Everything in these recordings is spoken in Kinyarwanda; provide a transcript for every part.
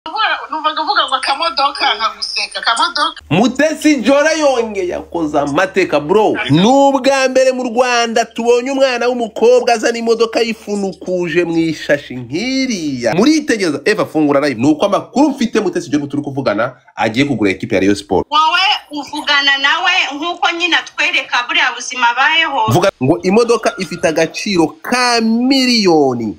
Numvaga uvuga ngo akamodoka nkaguseka akamodoka. Mutesi Jolly yongeye yakoze amateka, bro. Ni ubwa mbere mu Rwanda tubonye umwana w'umukobwa azana imodoka yifunukuje mu ishashi nk'iriya. Muritegereza, Eva, fungura live. Ni uko amakuru mfite, Mutesi Jolly turi kuvugana agiye kugura ekipe ya Rayon Sport. Wowe uvugana nawe nk'uko nyine atwereka buriya buzima abayeho. Vuga ngo imodoka ifite agaciro ka 400 million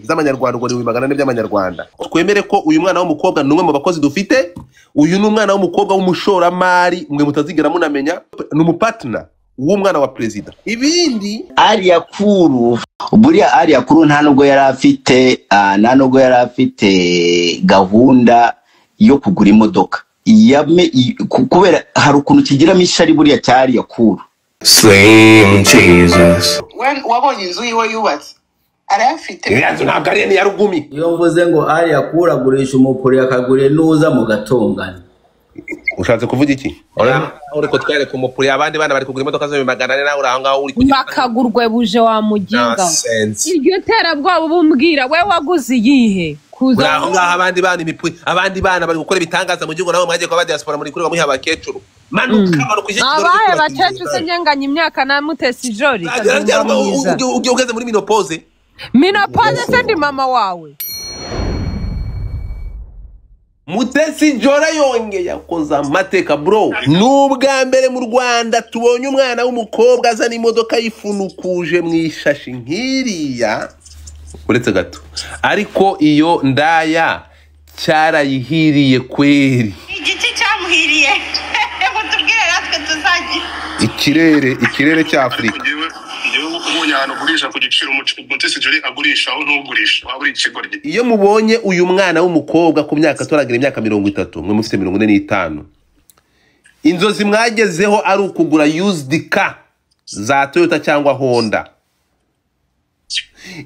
z'amanyarwanda, ubwo ni 400,000 by'amanyarwanda. Twemere ko uyu mwana w'umukobwa ni umwe mu bakozi dufite. Uyu ni umwana w'umukobwa w'umushoramari mwe mutazigera munamenya, ni umupartner w'umwana wa perezida. Ibindi Ariya kuru, buriya ariya kuru nta nubwo yari afite, nta nubwo yari afite gahunda yo kugura imodoka. Kubera hari ukuntu kigiramo ishyari buriya cya ariya kuru. Slim Jesus. We wabonye inzu yiwe yubatse, arayafite. Iriya nzu ntabwo ari iya Rugumi. Iyo mvuze ngo ariya kuru agurisha umupuri akagura nuza mugatongana. Ushatse kuvuga iki? Uri kutwereka umupuri, abandi bana bari kugura imodoka zo 400, nawe uri aho ngaho uri kugira Bakagurwe buje wa muginga we. Nonsense. Iryo terabwoba uba umbwira, we waguze iyihe kuza? Uri aho ngaho, abandi bana imipuri, abandi bana bari gukora ibitangaza mu gihugu, nabo mwagiye kuba diaspora muri kuri bamuha abakecuru. Manuka, manuka ujye Kigali. Abahe bakecuru se? Ngenganya imyaka na Mutesi Jolly mwiza. Ugiye ugeze muri ménopause. Ménopause se ndi mama wawe? Mutesi Jolly yongeye yakoze amateka, bro. Ni ubwa mbere mu Rwanda tubonye umwana w'umukobwa azana imodoka yifunukuje mu ishashi nk'iriya. Uretse gato, ariko iyo ndaya cyarayihiriye kweri. Igiti cyamuhiriye, mutubwire natwe tuzagira. Ikirere cya Afurika. Njyewe ubonye ahantu ugurisha ku giciro Mutesi Jolly agurisha, aho ntugurisha waba uri ikigoryi. Iyo mubonye uyu mwana w'umukobwa ku myaka turagira imyaka 30, mwe mufite 45, inzozi mwagezeho ari ukugura used car za Toyota cyangwa Honda,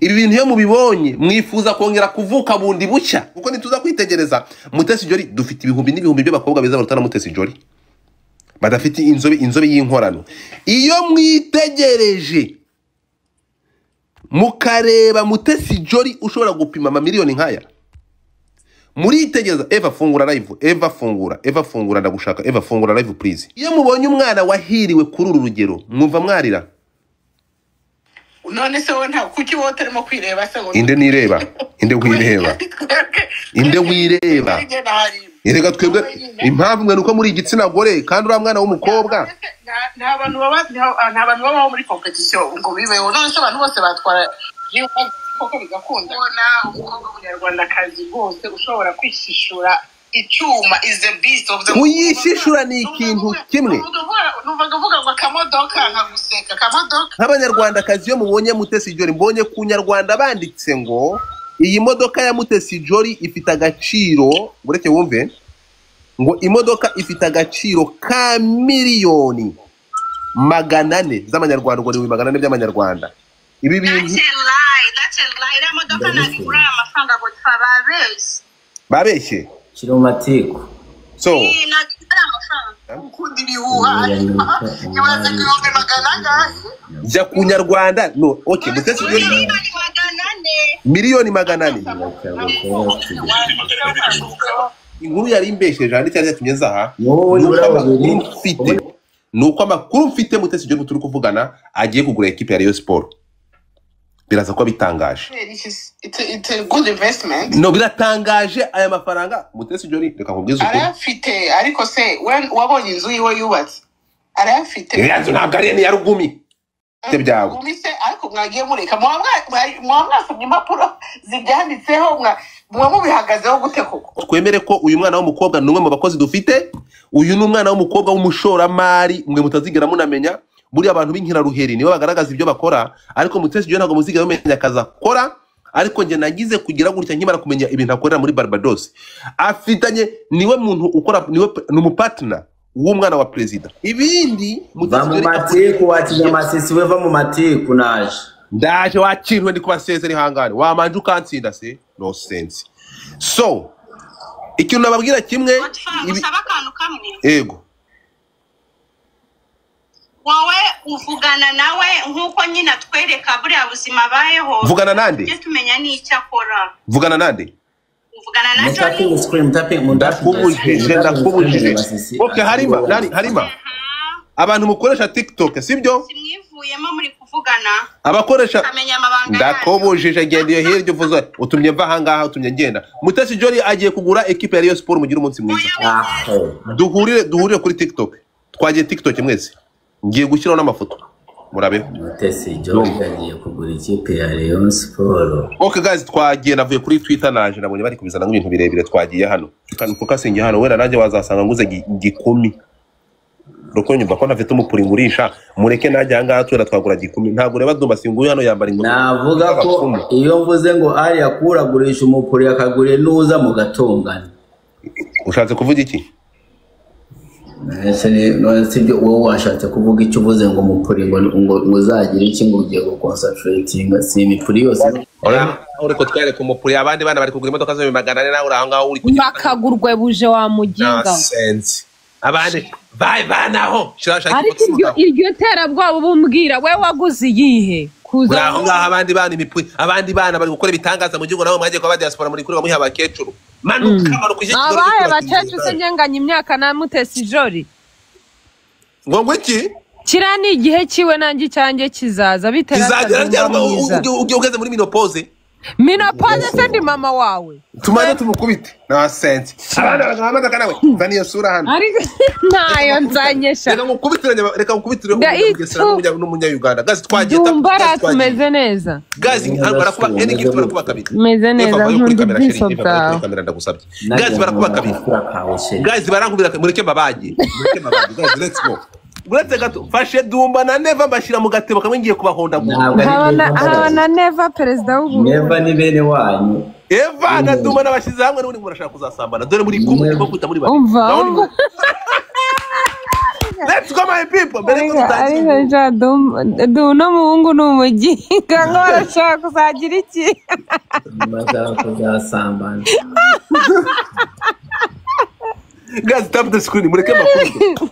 ibi bintu iyo mubibonye mwifuza kongera kuvuka bundi bushya, kuko nituza kwitegereza Mutesi Jolly, dufite ibihumbi n'ibihumbi by'abakobwa beza baruta na Mutesi Jolly badafite inzobe y'inkorano. Iyo mwitegereje mukareba Mutesi Jolly ushobora gupima amamiliyoni nk'aya, muritegereza. Eva, fungura live. Eva, fungura. Eva, fungura, ndagushaka. Eva, fungura live, please. Iyo mubonye umwana wahiriwe kuri uru rugero, mwumva mwarira. None se wowe nta kuki wowe utarimo kwireba se ngo Inde nireba? Inde wireba? Inde wireba? Erega twebwe impamvu mwe nuko muri igitsina gore, kandi uriya mwana w'umukobwa Nta bantu babaho muri competition ngo bibeho. None se abantu bose batwara koko bigakunda? Kubona umukobwa w'umunyarwandakazi rwose ushobora kwishishura icyuma is the beast of the Kuyishishura ni ikintu kimwe. Numvaga uvuga ngo akamodoka nkaguseka akamodoka. Nk'abanyarwandakazi, iyo mubonye Mutesi Jolly, mbonye ku Nyarwanda banditse ngo iyi modoka ya Mutesi Jolly ifite agaciro, ureke wumve, ngo imodoka ifite agaciro ka 400 million z'amanyarwanda, ubwo ni 400,000 by'amanyarwanda. Ibi bintu That's a lie, that's a lie. Iriya modoka ntabwo igura aya mafaranga ngo babeshye. Babeshye. Kiri mu matiku. So Iyi ntabwo igura aya mafaranga. Ukunda ibihuha, ibaze ku 400,000. Jya ku Nyarwanda. No, okay, Mutesi Jolly 400 million. 400 million. Inkuru yari imbesheje ahandi cyari cyatumye nzaha Wowe ni uko nibura amakuru babiri mfite, ni uko amakuru mfite, Mutesi Jolly turi kuvugana agiye kugura ekipe ya Rayon Sport. Biraza kuba bitangaje. It's a good investment. No, biratangaje aya mafaranga. Mutesi Jolly, reka nkubwize ukuri. Arayafite, ariko se we wabonye inzu yiwe yubatse, arayafite. Iriya nzu ntabwo ari iya Rugumi byawe. Rugumi se, ariko mwagiye mureka, muba mwasomye impapuro zibyanditseho, muba mubihagazeho gute koko? Twemere ko uyu mwana w'umukobwa ni umwe mu bakozi dufite. Uyu ni umwana w'umukobwa w'umushoramari mwe mutazigera munamenya. Buriya abantu b'inkiraruheri nibo bagaragaza ibyo bakora, ariko Mutesi Jolly ntabwo muzigera mumenya akazi akora. Ariko njye nagize kugira gutya nkimara kumenya ibintu akorera muri Barbados, afitanye, niwe muntu ukora, niwe ni umupartner w'umwana wa perezida. Ibindi Va Mutesi mu Jolly matiku wa kinyamasisi we, va mu matiku, naje. Ndaje wakiriwe, ndi kubasezera, ihangane wamanje ukantsinda se. No sense. So ikintu nababwira kimwe Godfa, ibi usaba akantu kamwe. Ego. Wowe uvugana nawe nk'uko nyine atwereka buriya buzima abayeho. Vugana nande? Tujye tumenya n'icyo akora. Vugana nande? Uvugana na Jolly. Mutapinge screen, mutapinge, Ndakubujije, ndakubujije. Okay, Harima, nani, Harima. Abantu mukoresha TikTok, sibyo? Simwivuyemo muri kuvugana. Abakoresha Ukamenya amabanga yanyu. ndakubujije, genda iyo hirya uvuze utumye mva ahangaha, utumye ngenda. Mutesi Jolly agiye kugura ekipe ya Rayon Sport, mugire umunsi mwiza. Duhurire kuri TikTok. Twagiye TikTok mwese. Ngiye gushyiraho n'amafoto. Murabeho. Mutesi Jolly agiye kugura ikipe ya Rayon Sport. Okay guys, twagiye, navuye kuri Twitter, naje nabonye bari kubizana nk'ibintu birebire, twagiye hano. Kan focusinge hano, wenda nanjye wazasanga nguze gikumi. Ruko nyumva ko ntafite umupuri ngurisha, mureke najye ahangaha twera twagura gikumi. Ntabwo ureba Dumba singuye hano yambara ingofero. Navuga ko iyo mvuze ngo ari akuragurisha umupuri akagura nuza mugatongana. Ushatse kuvuga iki? None se ibyo wowe washatse kuvuga icyo uvuze ngo umupuri ngo uzagire iki, ngo ugiye guconcentratinga, si imipuri yose. Uri kutwereka umupuri, abandi bana bari kugura imodoka z'ibihumbi 400, nawe uri aho ngaho uri kugira Bakagurwe buje wa muginga. Nonsense. Abandi bye banaho. Shira Ariko iryo terabwoba ubumbwira we waguze iyihe? Kuza uri aho ngaho abandi bana imipuri, abandi bana bari gukora ibitangaza mu gihugu, nabo mwagiye kwa diaspora muri kuri bamuha abakecuru. Manuka, manuka ujye Kigali. Abaye abakecuru se ngenganya imyaka na Mutesi Jolly. Ngo iki? Kiriya ni igihe cyiwe, nanjye icyanjye kizaza bitera Kizagera ryari mwiza. ugeze muri menopause? Menopause se ndi mama wawe? Tumaze tumukubite. Nonsense. Abana bagahamagara nawe. Zana iyo sura hano. Ariko ntayo nzanyesha. Reka ngukubitire, reka ngukubitire Da n'umunya-Uganda. Guys, twagiye. Dumbara tumeze neza. Guys, barakuba any gift, barakuba kabiri. Meze neza, Eva, vayo kuri nkunda kamera, chérie. ubwiso Eva, vayo kuri bwawe. kamera, ndagusabye. Guys, barakuba kabiri. Guys, barankubira, mureke mbabage. Mureke mbabage. Guys, let's go. Uretse gato, mfashe Dumba na Neva mbashyira mu gatebo kamwe, ngiye kubahondagura. Nkaba na Neva perezida w'Uburundi. Neva ni bene wanyu. Eva na Dumba nabashyize hamwe, n'ubundi murashaka kuzasambana. Dore muri kumwe, ndimo kwita muri babiri. Umva, Naho ni umva. Let's go my people. Mbere ko Ariko dutangira. ariko ja uno muhungu ni umuginga, ngo barashaka kuzagira iki? Bashaka kuzasambana. Guys, tap the screen. Mureke makuru.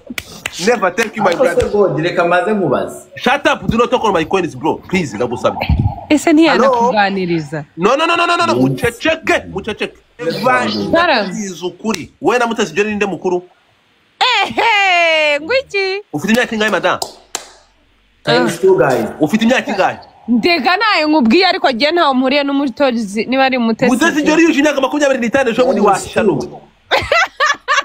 Never, thank you my Ariko se brother. God, reka maze nkubaze. Shut up, do not talk on my coins, bro. Please, ndagusabye. Ese ntiyanakuganiriza? No, no, no, no, no, no, no. Muceceke, muceceke. Eva, Saram. ndakubwiza ukuri. Wowe na Mutesi Jolly ninde mukuru? Ehe, ngo iki? Ufite imyaka ingahe, madam? Times two guys. Ufite imyaka ingahe? Ndega nayo nkubwiye, ariko jye ntawe mpuriye n'umutozi niba ari Mutesi. Mutesi Jolly yuje imyaka 25 ejo bundi, washanuwe.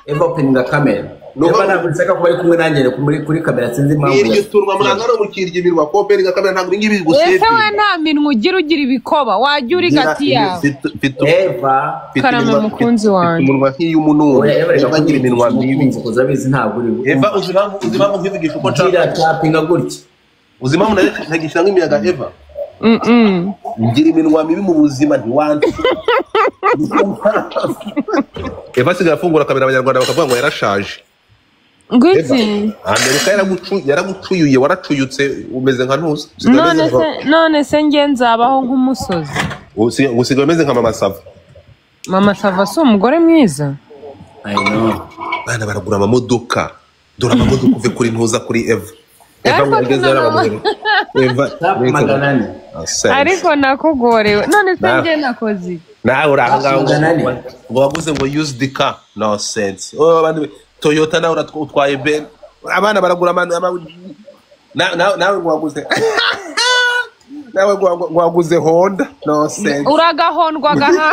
Eva, openinga kamera. Eva ntabwo nshaka kuba ari kumwe nanjye kuri kamera, sinzi impamvu. Iryo turwa murangana mukirya iminwa koperinga kamera, ntabwo ibingibi Ese we bigusepinga. nta minwa ugira ibikoba, wajya urigati yawe. Eva. Karame mukunzi wanjye. Umunwa nk'iy'umununi. Oya, Eva, reka Eva agira iminwa mibi. umukunzi kuza abizi ntabwo uri. Eva, uzi impamvu nkivugisha uko nshaka? Gira tapinga gutya. Uzi impamvu ntagishyira nk'imiyaga, Eva? Mm-mm. Ngira iminwa mibi mu buzima, ntiwanze. Eva asigaye afungura kamera, abanyarwanda bakavuga ngo yarashaje. Ngo Eva, iki? Amerika yaragucuyuye, waracuyutse, umeze nka ntuzi. Usigaye None umeze se nka- none se njye nzabaho nk'umusozi. Usigaye umeze nka Mama Sava. Mama Sava si umugore mwiza? I know. Bana baragura amamodoka, dore amamodoka, uve kuri ntuza kuri Eva. Eva Ariko ngo yageze tuno hariya Eva Tap 400. Nonsense. Ariko nakugorewe, none se Nawe. njye nakoze iki? Nawe uri aho ngaho 400. ngo waguze ngo used car, nonsense. Oh, abandi Toyota, nawe utwaye Ben, abana baragura nawe ngo waguze, nawe ngo waguze Honda, nonsense. Uragahondwa gaha.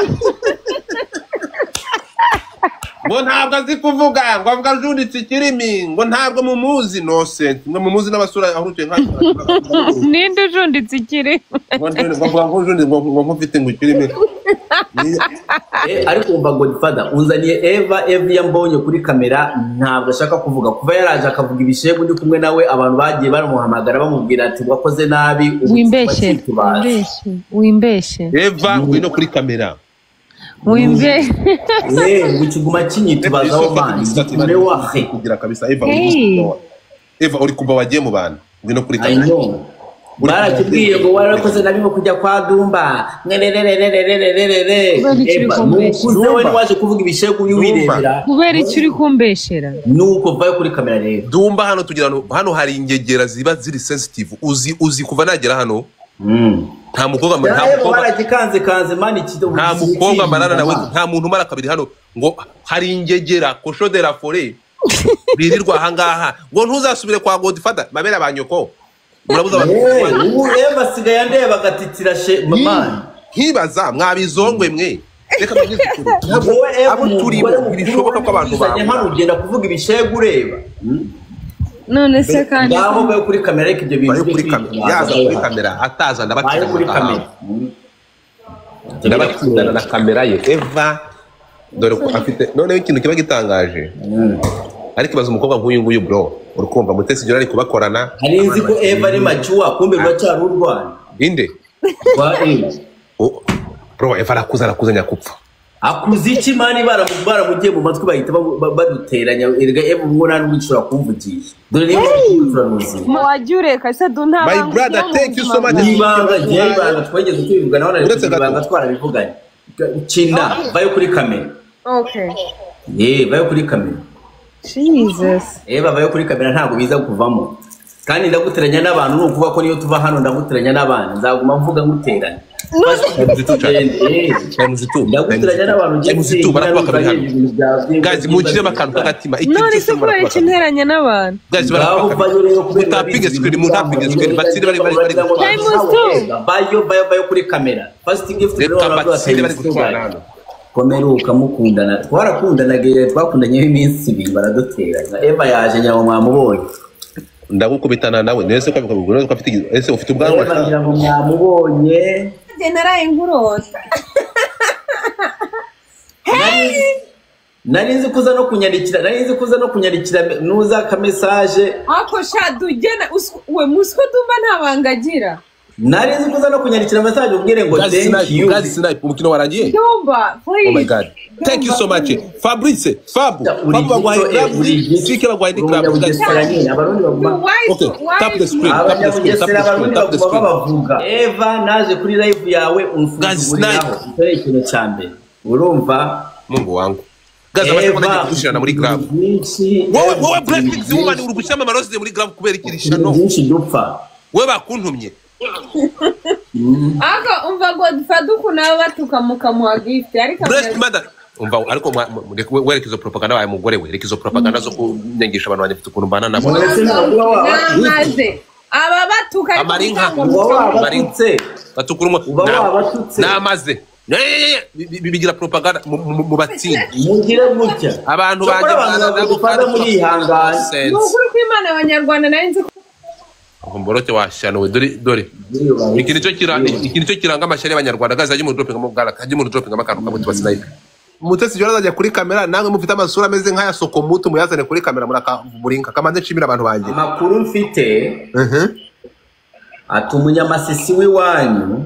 Ngo ntabwo azi kuvuga, ngo avuga ajunditse ikirimi, ngo ntabwo mumuzi, nonsense. Ngo mumuzi n'abasura ahurukiye nka Ninde ujunditse ikiri? ngo ngo ngo ujunditse, ngo nkufite ngo ikirimi. Ariko wumva Godfather unzaniye Eva. Eva iyo ambonye kuri kamera ntabwo ashaka kuvuga. Kuva yaraje akavuga ibishegu ndi kumwe nawe, abantu bagiye baramuhamagara bamubwira ati wakoze nabi, ubu Wimbeshe, bakitubaza. wimbeshe, wimbeshe. Eva, ngwino kuri kamera. Wimbeshe. Ngo ikiguma kinyitubazaho man, gitume wahe. Kugira kabisa Eva uri Hey. Eva uri kuva wagiye mu bantu, ngwino kuri I kamera. know. Barakubwiye ngo warakoze nabi ngo kujya kwa Dumba ngerererererererere. Kubera icyo uri Eva, kumbesha. nukuze we ntiwaje kuvuga ibishegu wirebera. Kubera icyo uri kumbeshera? Nuko vayo kuri kamera rero. Dumba, hano tugira ngo hano hari ingegera ziba ziri sensitive. Uzi kuva nagera hano Nta mukobwa, nta Eva mukobwa, baragikanze kanze mani nta mukobwa marana nawe, nta muntu umara kabiri hano ngo hari ingegera cochon de la forêt birirwa ahangaha ngo ntuzasubire kwa Godfather, mabere ba nyoko murabuza abantu. Ubu Eva asigaye andeba agatitira she mani. Nkibaza mwabizongwe mwe, reka tugize ukuri. Ntabwo Wowe Eva, abo turimo umugore mukuru ntibishoboka ko abantu wizanye bambura. Hano ugenda kuvuga ibishegu ureba. None se kandi Ngaho bayo kuri kamera, ariko ibyo bintu Bayo byo kuri kamera, kwitwaza, yaza bayo kuri hano. kamera, ataza Bayo kuri kamera. Ndabatsindana na kamera ye. Eva dore ko afite noneho ikintu kiba gitangaje, ariko ibaza umukobwa nk'uyu nguyu, bro, uri kumva Mutesi Jolly ari kubakorana. Hari nzi ko Eva ari mature, kumbe ruracyari urwana. Inde? Rwa Eva. Oh, bro, Eva arakuze, arakuze nyakupfa. Akuze iki mani? Baramugiye mu matwi, bahita baduteranya. Erega Eva ubwo nta n'ubwo ushobora kumvugisha, dore niba turamuzi. Wajya ureka se du, nta My banga brother, ugira mu thank you buzima so much. bwawe. N'ibanga, njyewe ibanga twageze tubivugana nawe. Uretse gato. Ibanga twarabivuganye. Kina vayo kuri kamera. Okay. Ye, vayo kuri kamera. Jesus. Eva, vayo kuri kamera, ntabwo biza kuvamo. Kandi ndaguteranya n'abantu, ni ukuvuga ko niyo tuva hano ndaguteranya n'abantu, nzaguma mvuga nguteranya. Times two. Ndaguteranya n'abantu ugiye. Times two, barakuba kabiri hano. Guys, mushyiremo akantu k'agatima. Ikintu None cyose se kubera barakuba iki kabiri. nteranya n'abantu? Guys, Ngaho barakuba vayo kabiri. rero kubera Mutapinge screen, mutapinge screen, batsinde bari gutwara. Times two. Bayo, bayo, bayo kuri kamera. First gift rero Reka baravuga batsinde bari times two, gutwara guys. hano. Komeruka mukundana, twarakundanaga, twakundanye iminsi 2 baraduteranya. Eva yaje, ngira ngo mwamubonye. Ndagukubitana nawe nese ko abikora ko afite, ese ufite ubwanwa? Eva ngira ngo mwamubonye. Njye naraye nkurota. Nari nzi kuza no kunyandikira, nari nzi kuza no kunyandikira nuza ka message. Ako sha dugena we musiko dumba nta banga agira. Nari nzi kuza no kunyandikira message ubwire ngo Guys, thank snipe, you. guys, snipe, umukino warangiye. Dumba, please. Oh my God, thank you so much, Fabrice. Fabu, Uri Fabu, baguhaye gito, eh, uri gloves. gito. Sike baguhaye Uri ni gloves, guys. umunyabugesera nyine, Abarundi baguma Why? Okay, Why? tap the screen, tap the screen, tap Abanyabugesera, the screen, Abarundi tap the baguma screen. babavuga. Eva, naje kuri live yawe unsuzuguriraho, Guys, icyo ari ikintu cya mbere, urumva? Mungu wangu, guys, amasegonda agiye kudushirana muri glove. Byinshi. Wowe, wowe blessings woman, uri gushyiramo amaroze muri glove kubera iki rishano? Byinshi dupfa. Wowe bakuntumye. Ako umva Godfather ukuntu aba batuka mukamuha gift, ariko Blessed mother, umva, ariko wereka izo propaganda wawe mugore we, reka izo propaganda zo kunyangisha abantu banjye, mfite ukuntu mbana nabo. Muretse ntabwo uba namaze aba batuka ariko Amara inka. mutanga uba mukamuha. wabatutse. Batukura umwe. Uba wabatutse. Namaze bigira propaganda mu batsinda. Mugire gutya. Abantu Cyakora banjye abantu mbana nabo bagufata kandi murihangana. Ni ukuri kw'Imana, Abanyarwanda nari nzi ko Mborote washyanuwe, dore dore iki nicyo kiranga, iki nicyo kiranga amashyari y'Abanyarwanda. Guys, ajye mu dropping mo bwana, ajye mu dropping akantu kamwe tuba snipe. Mutesi Jolly azajya kuri kamera, namwe mufite amasura ameze nk'aya Sokomutu muyazane kuri kamera murakamurinka. Kamanze nshimira abantu banjye. Amakuru mfite ati umunyamasisi w'iwanyu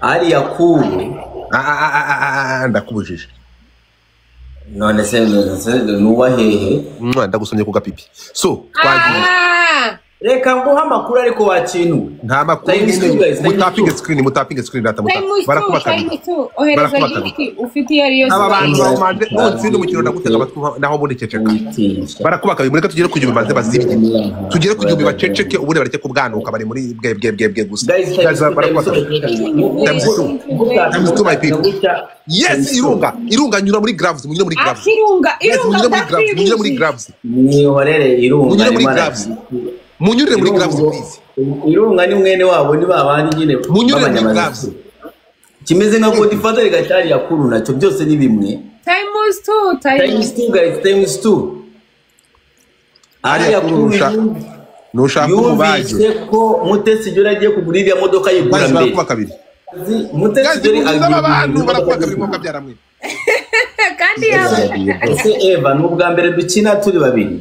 ariya kuru. Ah, ah, ah, ah, ah, ah, ndakubujije. None se nuba hehe? Mwa, ndagusomye ku gapipi, so twagiye. Ah! Reka nguhe amakuru ariko wakintu. Nta makuru. Times two, guys, times Mutapinge two. screen, mutapinge screen data, muta Times two, barakuba kabiri. times two. Ohereza Barakuba gift ufite iyo ari yose. Aba bantu Guys, bawumanje nutsinda umukino ndagutega amatwi naho ubundi ceceka. Witisha. Barakuba kabiri, mureke tugere ku 1000 banze bazibye, tugere ku 1000 baceceke, ubundi bareke kubwanuka, bari muri bwe bwe bwe bwe gusa. Guys, Guys, times two, barakuba times kabiri. two. Times two. Times two, my people. Yes, irunga, irunga, nyura muri gloves, munyure muri gloves. Akirunga, Guys, irunga. munyure muri gloves, munyure muri Ndakwibutse. gloves. Mwihorere irunga. Munyure muri arimo gloves, munyurire muri gloves, please. Irunga ni mwene wabo, ni babandi nyine Munyurire muri b'abanyamaziki. gloves. Kimeze nka Godfather gacyari yakuru, nacyo byose ni bimwe. Times two, Times times two, guys, times two. Ariya Ariya kuru kuru nushaka umubage. yumvise ko Mutesi Jolly agiye kugura iriya modoka, yigura Guys, mbere. barakuba kabiri. Mutesi Guys, Jolly munyuze aba bantu, agiye barakuba kabiri mwuka byaramwe. Kandi yaba Ese Eva, ni ubwa mbere dukina turi babiri?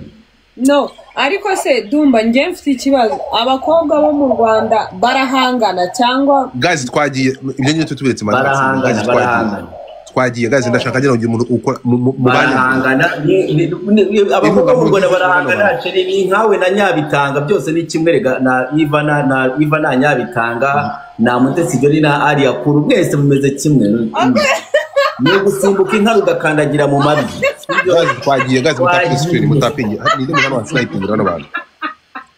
No, ariko se Dumba, njye mfite ikibazo, abakobwa bo mu Rwanda barahangana cyangwa? Guys, twagiye, ibyo ngibyo tubiretse manzi. Barahangana. Guys, twagiye. Barahangana. Twagiye, guys, ndashaka ngira ngo umuntu ukora mu banya. Barahangana, abakobwa mu Rwanda barahangana. Chérie, ni nkawe na Nyabitanga, byose ni kimwe rega. Na Iva na Iva na Nyabitanga na Mutesi Jolly na Ariya Kuru, mwese mumeze kimwe, ni ugusimbuka intare ugakandagira mu mavi. Guys, twagiye, guys, mutapinge screen, mutapinge. Ni muntu hano wa sniping bano bantu,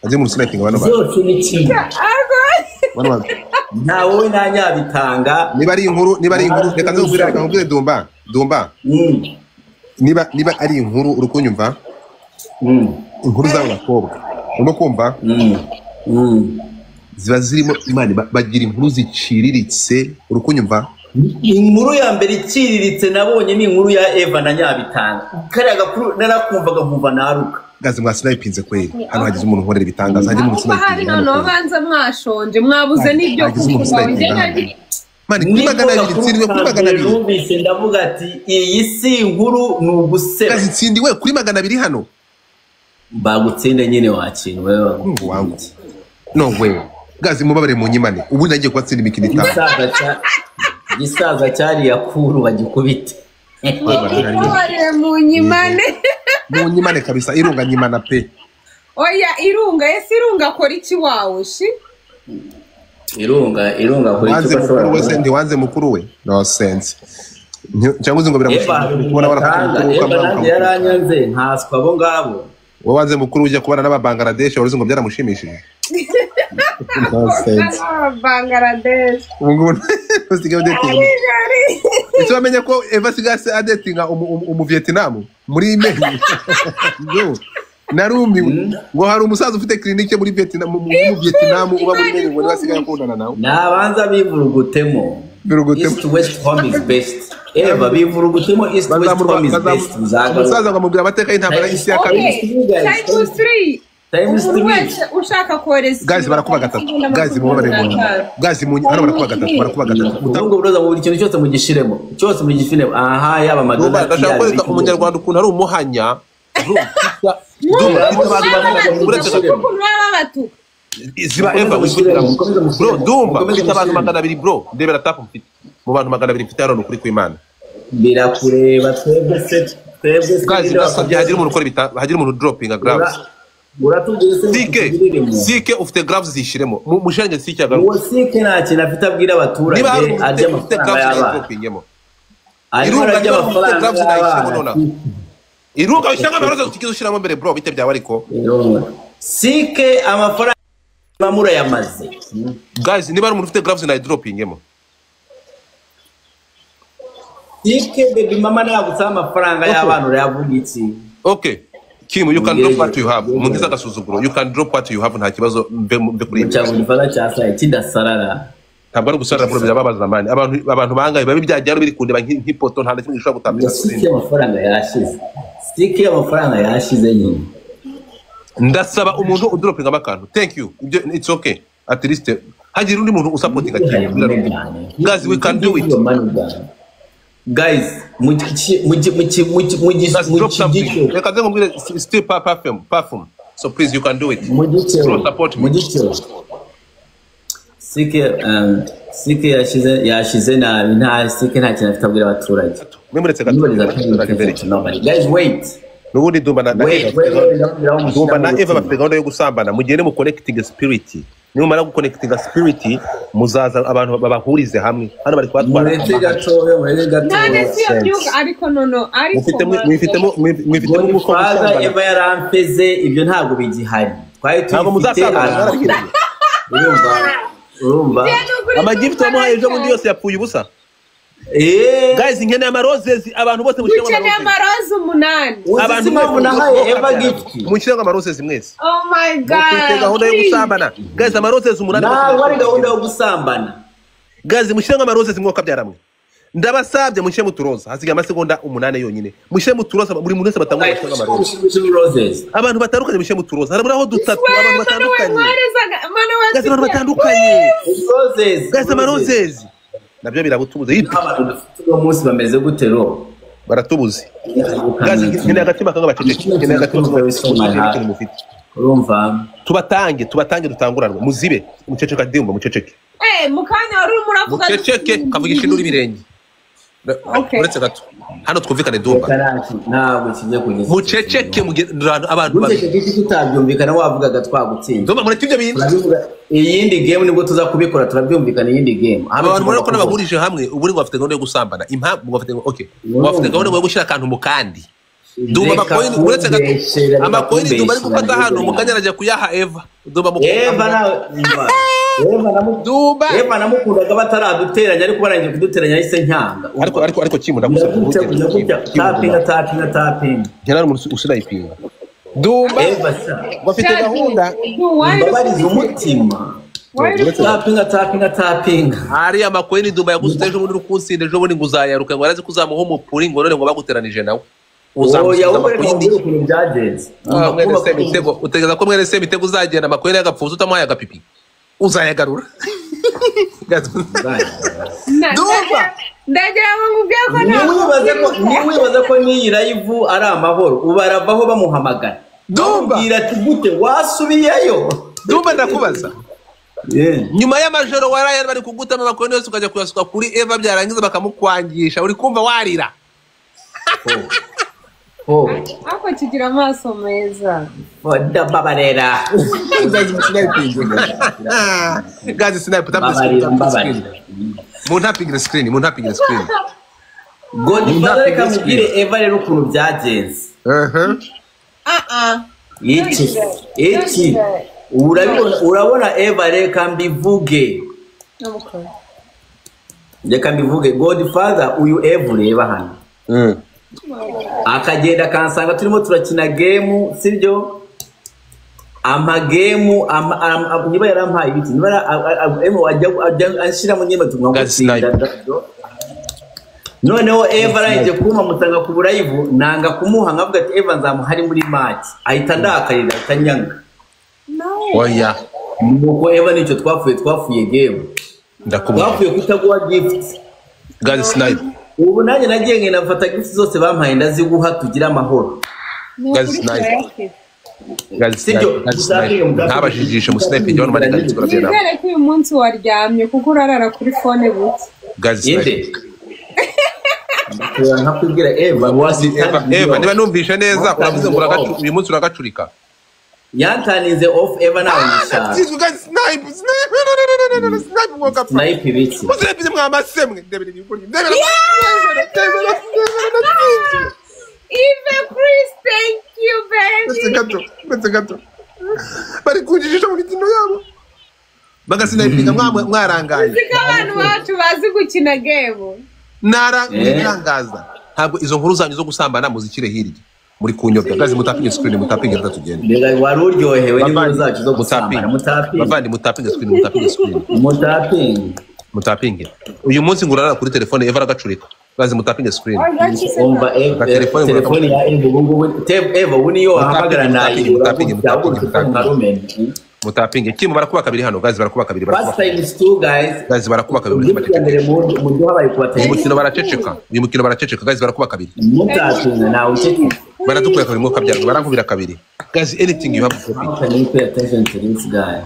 aje mu sniping bano bantu. Byose ni kimwe. Ariko Nta wowe nta Nyabitanga. Niba ari inkuru reka nkubwire Dumba. Niba ari inkuru uri kunyumva? Inkuru z'abo bakobwa urimo kumva? Ziba zirimo imana bagira inkuru ziciriritse uri kunyumva? Inkuru ya mbere iciriritse nabonye ni inkuru ya Eva na Nyabitanga. Kariya gakuru narakumvaga nkumva naruka. Gazi mwasinayipinze kweli. Hano hagize umuntu nkorera ibitangaza hagize umuntu sinayipinze. Hano banza mwashonje mwabuze n'ibyo kuvuga. Mani kuri 200 tsindwe kuri 200. Numvise ndavuga ati iyi si inkuru ni uguseba. Gazi tsindiwe kuri 200 hano. Bagutsinde nyine wakintu wewe wangu. No way. Gazi mubabare mu nyimane. Ubu nagiye kubatsinda imikino itanu. Gisaza cyari yakuru bagikubite. Mubabare mu nyimane. Mu nyimane kabisa irunga nyimana pe. Oya irunga ese irunga akora iki wawe shi? Irunga akora iki mukuru we ndi wanze mukuru we. No sense. Cyangwa uzi ngo biramushimira kubona barafata mukuru we yaranyanze ntaswa abo ngabo. Wowe wanze mukuru ujya kubana n'aba Bangladesh waruzi ngo byaramushimishije. No sense. Bangladesh. Ubungu usigaye udetinga. Ese wamenye ko Eva sigase adetinga umu Vietnam muri Mei. Yo. Narumiwe ngo hari umusaza ufite clinique muri Vietnam mu Vietnam uba muri Mei ngo basigaye akundana nawe. Nabanza bivurugutemo. East West home is best. Eva bivurugutemo East West home is best. Umusaza ngo amubwira amateka y'intambara y'isi ya kabiri. Times 3. Umuntu wese ushaka kohereza guys barakuba gatatu. Guys mubabare mu. Guys mu hano barakuba gatatu, barakuba gatatu. Ubwo buroza mu buri kintu cyose mugishiremo. Cyose mugifine. Aha yaba amadolari. Ndashaka kwereka umunyarwanda ukuntu ari umuhanya. Ziba Eva bro Dumba mfite abantu 200 bro ndebera tapu mfite mu bantu 200 mfite hano kuri kw'Imana birakureba twebwe se guys ndasabye hagira umuntu ukora ibita hagira umuntu dropping gloves Sike ufite gloves zishiremo mushenge sike agaruka uwo sike nta kintu afite abwira abaturage arya amafaranga y'abana irunga arya amafaranga y'abana irunga ushyiramo amaroza utigeze ushyiramo mbere bro bite byawe ariko sike amafaranga mamura yamaze guys niba ari umuntu ufite gloves na droppingemo sike baby mama nagutsa amafaranga y'abana urayavuga iki okay Kim you can drop what you have mungiza agasuzuguro you can drop what you have nta kibazo mbe kuri ibyo cyangwa ifara cyasa ikidasarara ntabwo ari gusarara bro birababaza mani abantu bangaye babi byajyaro biri kundeba nk'ipoto nta kimwe gishobora gutambika sike amafaranga yashize sike amafaranga yashize nyine ndasaba umuntu udropinga akantu thank you it's okay at least hagira undi muntu usupportinga cyane guys we can do it guys mu reka nze nkubwire still perfume so please you can do it bro support me sike yashize nabi nta sike nta kintu afite abwira abaturage mwemuretse gato guys wait nubundi Dumba na Dumba na Eva bafite gahunda yo gusambana mugende mu connecting spirit nimumara guconnecting spirit muzaza abantu babahurize hamwe hano bari kubatwara muretse gatoya none si yo ariko nono ariko mwifitemo uko gusambana Eva yarampeze ibyo ntabwo bigihari twari ntabwo muzasambana urumva amagift wamuhaye ejo bundi yose yapfuye ubusa guys nkeneye amaroses abantu bose mushyiremo amaroze 8 abantu mpamvu nahaye Eva gift mushyiremo amaroses mwese oh my god mufite gahunda yo gusambana guys amaroses 8 ntabwo ari gahunda yo gusambana guys mushyiremo amaroses mwoka byaramwe ndabasabye mushyiremo uturoza hasigaye amasegonda 8 yonyine mushyiremo uturoza buri muntu wese batangwa mushyiremo amaroza abantu batandukanye mushyiremo uturoza haraburaho dutatu abantu batandukanye guys abantu batandukanye guys amaroses nabyo birabutubuze uno munsi bameze gute ro baratubuze guys nkeneye agatima kanga baceceke nkeneye agatima kanga mufite urumva tubatange dutanguranwe muzibe muceceke Dumba muceceke mukanya wari urimo uravuga muceceke kavugisha induru ibirenge uretse gato hano twumvikane Dumba ntabwo kijya kugeza muceceke abantu babiri tutabyumvikana wavugaga twagutsinze Dumba mureke ibyo bintu iyindi game nibwo tuza kubikora turabyumvikana iyindi game abantu murabona ko nabahurije hamwe ubu ngo bafite gahunda yo gusambana impamvu bafite okay bafite gahunda yo gushyira akantu mu kandi Dumba amakoini uretse gato amakoini Dumba ari gufata hano mukanya arajya kuyaha Eva Dumba Eva nawe Dumba Eva namukundaga bataraduteranya, ariko barangije kuduteranya yahise nkanga. Ariko Kimu ndagusabye tapinga tapinga tapinga. Njye umuntu usinayipinga. Dumba Eva sa bafite gahunda mbabariza umutima. Tapinga tapinga tapinga. Hari amakoini Dumba yagusutse ejo bundi uri kunsinda ejo bundi ngo uzayaruka ngo arazi kuzamuha umupuri ngo none ngo baguteranije nawe. Oya wowe reka nkubwire ukuntu byagenze. Mwene Semitego utegereza ko mwene Semitego uzagenda amakoini yagapfuza utamuhaye agapipi uzayagarura. Dumba ndagira ngo nkubwire ko nta niwibaza ko n'iyi live ari amahoro ubaravaho bamuhamagara. Dumba bamubwira ati gute wasubiyeyo. Dumba ndakubaza nyuma y'amajoro waraye bari kugutama amakoini yose ukajya kuyasuka kuri Eva byarangiza bakamukwangisha uri kumva warira. Ako kigira amaso meza. Ndababarera. Guys, snipe tap the screen. Mun screen, mun tapping the screen. Godfather reka mubwire Eva rero ukuntu byagenze. Iki urabona Eva reka mbivuge. Reka mbivuge Godfather uyu Eva ureba hano. Akagenda akansanga turimo turakina game, sibyo? Ama game niba yarampaye ibiti niba ajya anshira mu nyema tumwagutsinda. Noneho Eva arangije kuma mutanga ku burayivu nanga kumuha nkavuga ati Eva nzamuhari muri match ahita ndakarira ahita nyanga. Oya nuko Eva nicyo twapfuye game. Ndakubwira twapfuye kutaguha gift. Guys snipe. Ubu nanjye nagiye ngenda mfata gift zose bampaye ndaziguha tugira amahoro. Guys snipe. Guys snipe. Ntabajijishe mu snipe ibyo bantu bari kugera. Nizere ko uyu munsi waryamye kuko urarara kuri phone buke. Guys snipe. Nkakubwira Eva Eva niba numvishe neza uravuze ngo uyu munsi uragacurika. Yantaninze off Eva nawe nishaka. Guys snipe snipe snipe mwoka. Snipe ibiki. Musnipe mwamasemwe ndebere ibigori. Ndebere. Eva Chris, thank you baby. Ndetse gato. Bari kunjijisha mu mikino yabo. Bagasinayipinga mwarangaye. Uziko abantu bacu bazi gukina game. Nara ngirangaza. Ntabwo izo nkuru zanyu zo gusambana muzikire hirya. Muri kunyobya. Gazi mutapinge screen mutapinge rata tugende. Mbega wari uryohewe n'inkuru zacu zo gusambana mutapinge. Bavandi mutapinge screen mutapinge screen. Mutapinge. Mutapinge. Uyu munsi ngurara kuri telefone Eva aragacurika. Gazi mutapinge screen. Umva Eva telefone ya Eva ubu ngubu Eva ubu niyo wahamagara nayi mutapinge mutapinge. Mutapinge. Kimu barakuba kabiri hano gazi barakuba kabiri barakuba. First time is two guys. Gazi barakuba kabiri. Uyu mukino baraceceka. Uyu mukino baraceceka gazi barakuba kabiri. Mutapinge nawe uceceka. Baratukura kabiri mwuka byarwo barankubira kabiri. Guys anything you have to copy. Can you pay attention to this guy?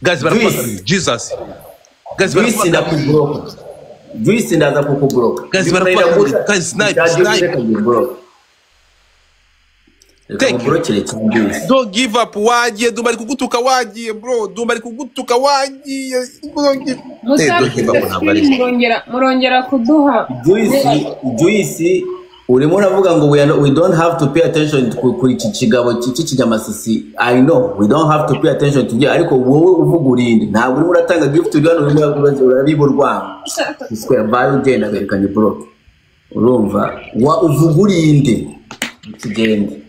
Guys barakuba kabiri. Jesus. Guys barakuba ndakubroka. Juice ndaza kukubroka. Guys barakuba kabiri. Guys snipe snipe. Thank you. Don't give up wagiye Dumba ari kugutuka wagiye bro. Dumba ari kugutuka wagiye. Don't give. Don't give up ntabwo ari. Murongera kuduha. Juice urimo uravuga ngo we don't have to pay attention ku iki kigabo cy'ikinyamasisi. I know we don't have to pay attention to you, ariko wowe uvuga urinde ntabwo urimo uratanga gift uri hano urimo urabiba urwango square bayo ugenda agarekanye bro urumva wa uvuga urinde kigende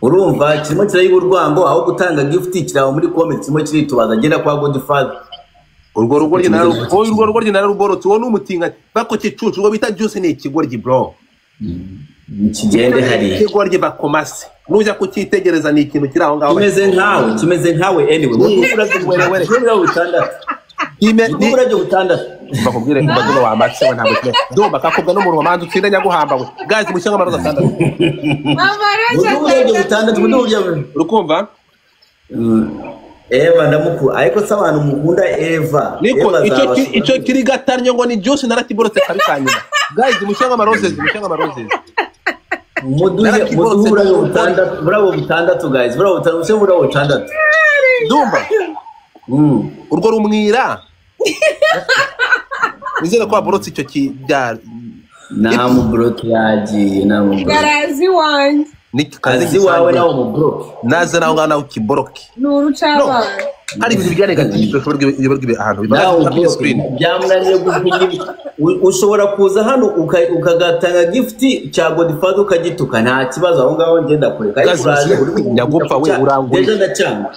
urumva kirimo kirayiba urwango aho gutanga gift kiraho muri comment kirimo kiritubaza genda kwa Godfather. Urwo rugo rye nararuborotse uwo n'umutinga bako kicucu urwo bita juice ni ikigoryi bro. Kigende hari ikigoryi bakomase nujya kucyitegereza ni ikintu kiri aho ngaho kimeze nkawe anyway urabyo butandatu bakubwire ngo baduba wamatse we ntabwo kimwe Dumba kakubwa n'umuntu wamanza utsinda nyaguhamba we guys mushyanga amaroza atandatu amaroza atandatu urukumva Eva ndamukunda ariko se abantu mukunda Eva niko icyo kiri gatarnyo ngo ni juice naratiborotse kabi kanyuma guys mushyanga amaroses mushyanga amaroses muduhe burabo butandatu guys burabo butandatu burabo butandatu Dumba urwo rumwira nizere ko waborotse icyo kibyara namubroke yagiye namubroke garazi wanjye kazi wawe nawe mubroke naza nawe ngaho nawe ukiboroke ni urucabana. Hari ibintu bya negative ushobora ahantu biba screen. Byamunaniye guhugira. Ushobora kuza hano ukagatanga gift cya Godfather ukagituka nta kibazo aho ngaho ngenda kureka. Nyagupfa we urangurisha.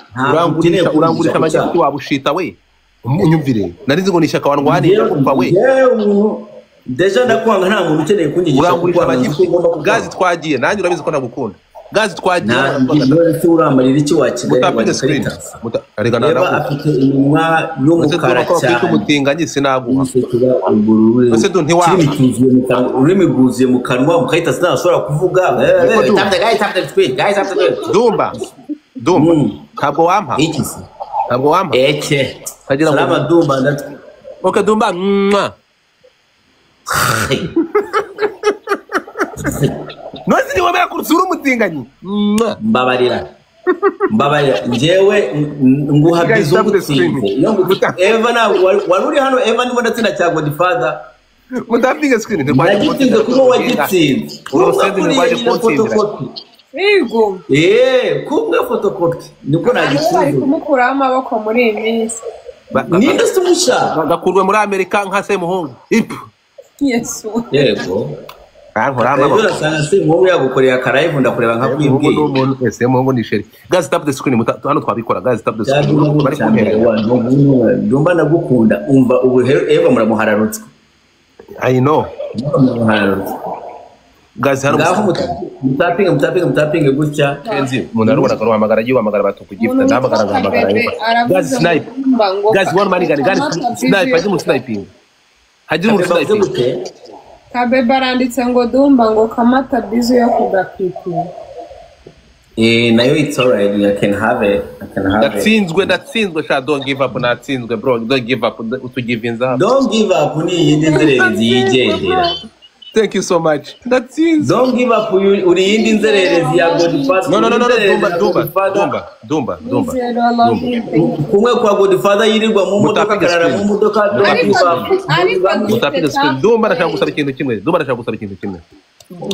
Urangurisha amajyepfo wabushita we. Unyumvire. Narizi ngo ni ishyaka wandwaniye nyagupfa we. Deja ndakwanga nta muntu ukeneye kunyigisha urangurisha amajyepfo. Gazi twagiye nanjye urabizi ko ntagukunda. Gazi twagiye none uramarira iki wa Kigali wa afite iminwa y'umukara cyane umutinganyi sinaguha ese du ntiwa ururimi rwuzuye mu kanwa mukahita sinashobora kuvuga. Dumba Dumba ntabwo wampa iki se ntabwo wampa eke salama Dumba ndatwe. Okay Dumba mwa nose ni wabera kursura umutinganyi. Mbabarira mbabarira njyewe nguha bizo gutsinze. Eva na wari uri hano Eva ndimo ndatsinda cya Godfather. Mutapinga screen ndagitsinze kuko wagitsinze. Urosende ndwaje kuntsinda. Yego. Kumwe photocopy niko nagitsinze. Bari kumukuraho amaboko muri iyi minsi. Ninde se umusha? Gakurwe muri Amerika nka Semuhungu. Ipu. Yesu. Yego. Urasanga se nk'ubu yagukoreye akarayivu ndakureba nka kwibwiye. Semuhungu ni sheri. Guys tap the screen hano twabikora. Guys tap the screen. Bari kumpera. Ndumva ndagukunda umva ubu Eva muramuhararutswe. I know. Muramuhararutswe. Guys hano mutapinga gutya. Kenzi umuntu arubona akaruhamagara yihamagara batukugift ndahamagara ngahamagara. Guys snipe. Guys one money gun. Guys snipe haji mu sniping. Haji mu sniping. Kabebe aranditse ngo Dumba ngo kamata bizu yo kugapipi. Nayo it's alright, I can have it. Ndatsinzwe sha don't give up natsinzwe bro, don't give up utugivinza. Don't give up ni yindi nzererezi yigendera. Thank you so much. Ndatsinzwe. Don't give up uri yindi nzererezi ya Godfather. No Dumba Dumba. Kumwe kwa Godfather yirirwa mu modoka akarara mu modoka. Mutapinga screen. Dumba ndashaka gusaba ikintu kimwe. Dumba ndashaka gusaba ikintu kimwe.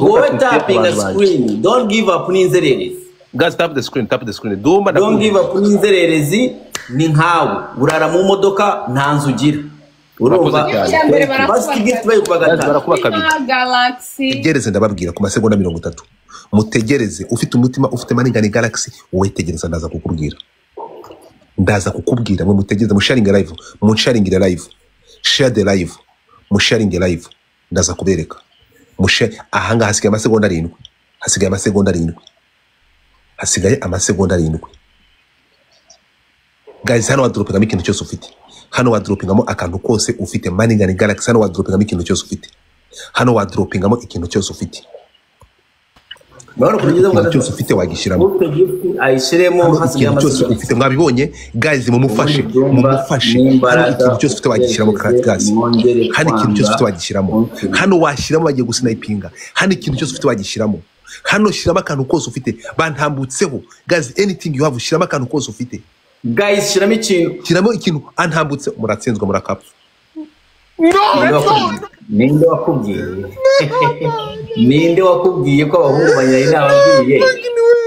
Wowe tapinga screen. Don't give up ni nzererezi. Guys tap the screen, tap the screen. Dumba don't give up ni nzererezi ni nkawe. Urara mu modoka nta nzu ugira. Urumva tegereze ndababwira ku masegonda 30 mutegereze ufite umutima ufite maningani galaxy wowe tegereza ndaza kukubwira mwe mutegereze musharinga live musharinga live share the live musharinga live ndaza kubereka ahanga hasigaye amasegonda 7 hasigaye amasegonda 7 hasigaye amasegonda 7 guys hano wadropinga ikintu cyose ufite. Hano wadropingamo akantu kose ufite maningani galaxy hano wadropingamo ikintu cyose ufite. Hano wadropingamo ikintu cyose ufite. Ikintu cyose ufite wagishiramo. Ayishiremo hasigaye cyose ufite mwabibonye guys mumufashe mumufashe. Hano ikintu cyose ufite wagishiramo guys. Hano ikintu cyose ufite wagishiramo. Hano washiramo bagiye gusnipinga. Hano ikintu cyose ufite wagishiramo. Hano shiramo akantu kose ufite bantambutseho guys anything you have shiramo akantu kose ufite. Guys shiramo ikintu. Shiramo ikintu antambutse muratsinzwe murakapfa. No. Ninde wakubwiye? Ninde wakubwiye ko abahungu banjye nababwiye?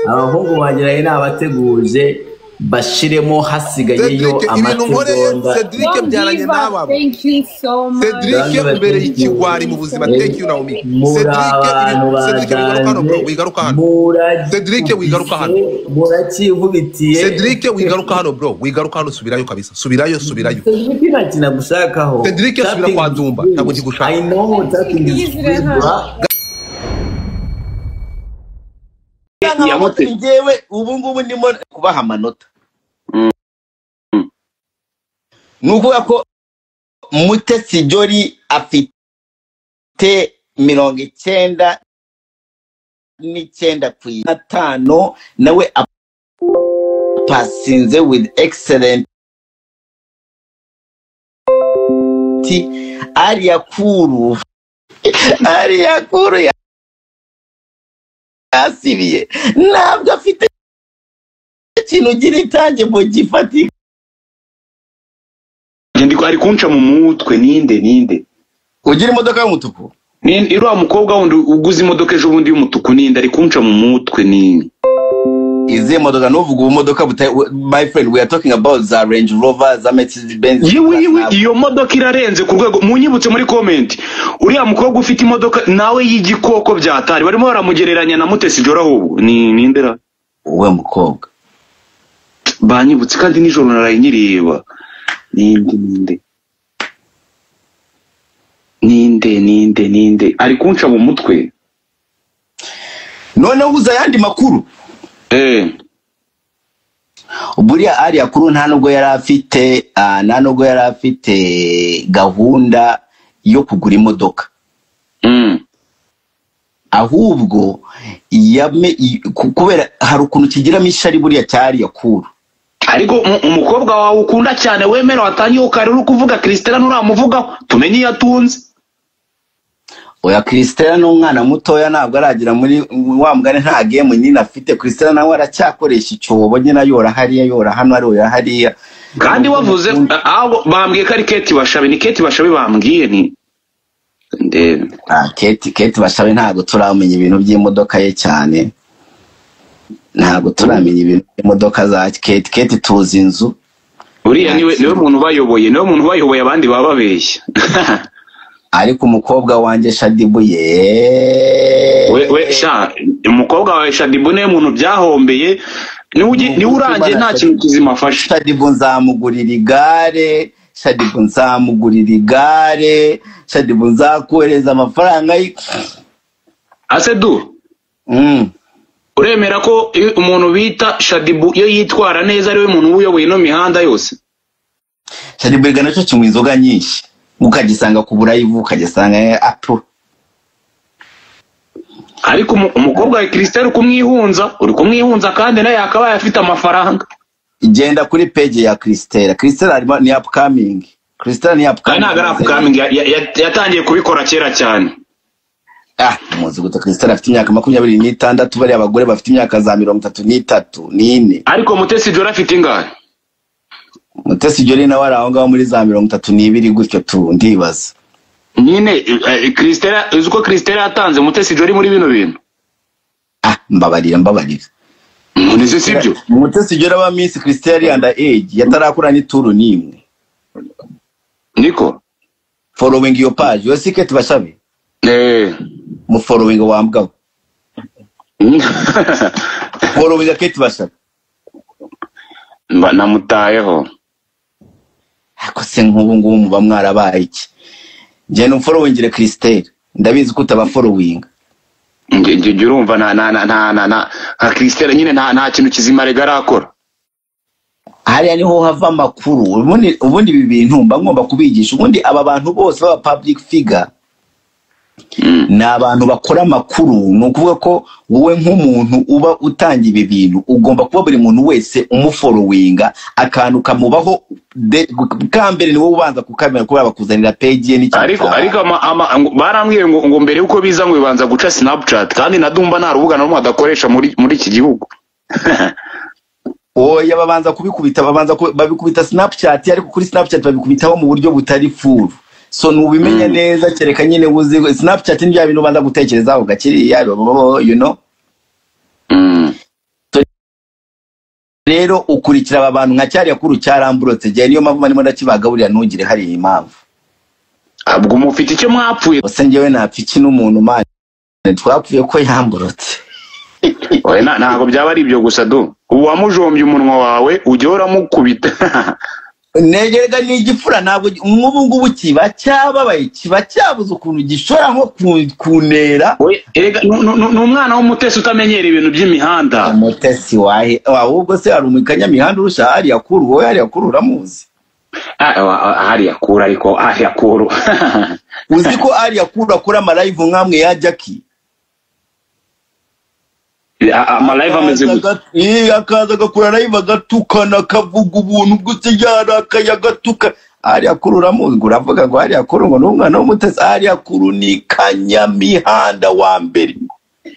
Abahungu banjye nabateguje bashiremo hasigayeyo amasegonda. Cedric byaranye n'ababo. Thank you so much. Cedric mbere y'ikigwari mu buzima. Thank you Naomi. Cedric wigaruka hano bro, wigaruka hano. Cedric wigaruka hano. Murakivubitiye. Cedric wigaruka hano bro, wigaruka hano subirayo kabisa. Subirayo. Cedric ntakina gushakaho. Cedric subira kwa Dumba, ntabwo ngigushaka. I know tapping is free bro. Njyewe ubu ngubu ndimo kubaha amanota. Ni ukuvuga ko Mutesi Jolly afite 99.5 nawe apasinze with excellent. Ariya Kuru yasibiye ntabwo afite ikintu ugira itange mu gifatika. Ari kunca mu mutwe ninde ugira imodoka y'umutuku ninde iriya mukobwa wundi uguze imodoka ejo bundi y'umutuku ninde ari kunca mu mutwe ni Izihe modoka? Nuvuga ubumodoka buta, my friend, we are talking about za Range Rover, za Mercedes Benz. Yewe yewe, iyo modoka irarenze ku rwego. Munyibutse muri comment, uriya mukobwa ufite imodoka nawe y'igikoko byatari, barimo baramugereranya na Mutesi Jolly, ahubwo ni nindera. Uwe mukobwa? Banyibutse kandi nijoro naraye nyireba. Ninde, ninde, ninde, ninde, ninde ari kunca mu mutwe? Noneho uza ayandi makuru. Buriya Alliah Cool nta nubwo yari afite gahunda yo kugura imodoka. Ahubwo kubera hari ukuntu kigiramo ishari buriya cya Alliah Cool. Ariko umukobwa wawe ukunda cyane wemera watangiye ukari uri kuvuga Christella, nturamuvugaho tumenye iyo atunze. Oya, Christella ni umwana mutoya, ntabwo aragira muri wa mugani, nta game nyine afite. Christella nawe aracyakoresha icyobo nyine, ayora hariya, ayora hano, ayora hariya. Kandi wavuze ahubwo bambwiye ko ari Kate Bashabe, ni Kate Bashabe bambwiye, ni ndebe. Ah, Kate Bashabe ntabwo turamenya ibintu by'imodoka ye cyane, ntabwo turamenya ibintu by'imodoka za Kate. Kate tuzi inzu. Uriya niwe muntu ubayoboye, niwe muntu ubayoboye, abandi baba babeshya. Ariko umukobwa wanjye Shaddyboo ye. We sha, umukobwa wawe Shaddyboo niwe muntu byahombeye, niwe urangiye, nta kintu kizima afashe. Shaddyboo nzamugurira igare, Shaddyboo nzamugurira igare, Shaddyboo nzakohereza amafaranga ye. Asedu, uremera ko iyo umuntu bita Shaddyboo iyo yitwara neza ariwe muntu uba uyoboye ino mihanda yose? Shaddyboo erega nacyo kinywa inzoga nyinshi, ukagisanga ku burayivu, ukagisanga apo. Ariko umukobwa wa Christelle uri kumwihunza, uri kumwihunza, kandi nawe yakabaye afite amafaranga. Igenda kuri page ya Christelle. Christelle arimo ni upcoming, Christelle ni Kandi upcoming. ntabwo ari upcoming, yatangiye kubikora kera cyane. Ah, muzi gute? Christelle afite imyaka 26, bariya abagore bafite imyaka za 33 n'ine. Ariko Mutesi Jolly afite ingahe? Mutesi Jolly nawe ari aho ngaho muri za 32 gutyo tu, ndibaza. Nyine Christelle, uzi ko Christelle yatanze Mutesi Jolly muri bino bintu? Ah, mbabarira, mbabarira. None se sibyo? Mutesi Jolly aba Miss, Christelle yari under age, yatarakura n'ituru n'imwe. Niko. Following your page yo, si Kate Bashabe? Eh. Mu following wambwa, following Kate Bashabe. Mba namutayeho. Ariko se nk'ubu ngubu muba mwarabaye iki? Genda umfollowingire Christelle, ndabizi ko utaba following. Nge urumva nta nta nta nta nta nta nka Christelle nyine nta kintu kizima rega arakora. Hariya niho hava amakuru. Ubundi ibi bintu mba ngomba kubigisha. Ubundi aba bantu bose baba public figure ni abantu bakora amakuru. Ni ukuvuga ko wowe nk'umuntu uba utanga ibi bintu ugomba kuba buri muntu wese umufollowinga, akantu kamubaho bwa mbere ni wowe ubanza kukamenya, kubera bakuzanira page ye n'ikintu Ariko cyabaye. Ariko barambwiye ngo mbere yuko biza ngo bibanza guca Snapchat, kandi na Dumba nta rubuga na rumwe adakoresha muri iki gihugu. Oya, babanza kubikubita, babanza babikubita Snapchat, ariko kuri Snapchat babikubitaho mu buryo butari full, so ntubimenya neza kereka nyine uzi Snapchat. Ni bya bintu ubanza gutekerezaho gakiriya. So, rero ukurikira aba bantu nka cyariya kuru cyaramburotse gihe, niyo mpamvu barimo ndakibagaburira, ntugire hari impamvu. Ubwo mufite icyo mwapfuye? Ese njyewe napfa iki n'umuntu? Man, twapfuye ko yamburotse. Oya, ntabwo byaba ari ibyo gusa du, ubu wamujombye umunwa wawe ujya uramukubita. Negerega ni igifura, ntabwo nk'ubu ngubu kiba cyababaye, kiba cyabuze ukuntu gishobora nko kuntera. Oya, erega ni umwana w'umutesi utamenyera ibintu by'imihanda. Umutesi wahe? Ahubwo se hari umukanyamihanda urusha Alliah Cool? Wowe Alliah Cool uramuzi? Ah, Alliah Cool, ariko Alliah Cool. Uzi ko Alliah Cool akora amalive nk'amwe ya Jackie? Amalive ameze gute? Akaza agakora live, agatukana, akavuga ubuntu bwose, yarakaye, agatuka. Alliah Cool uramuzi? Ngo uravuga ngo Alliah Cool ngo ni umwana w'umutesi. Alliah Cool ni kanyamihanda wa mbere,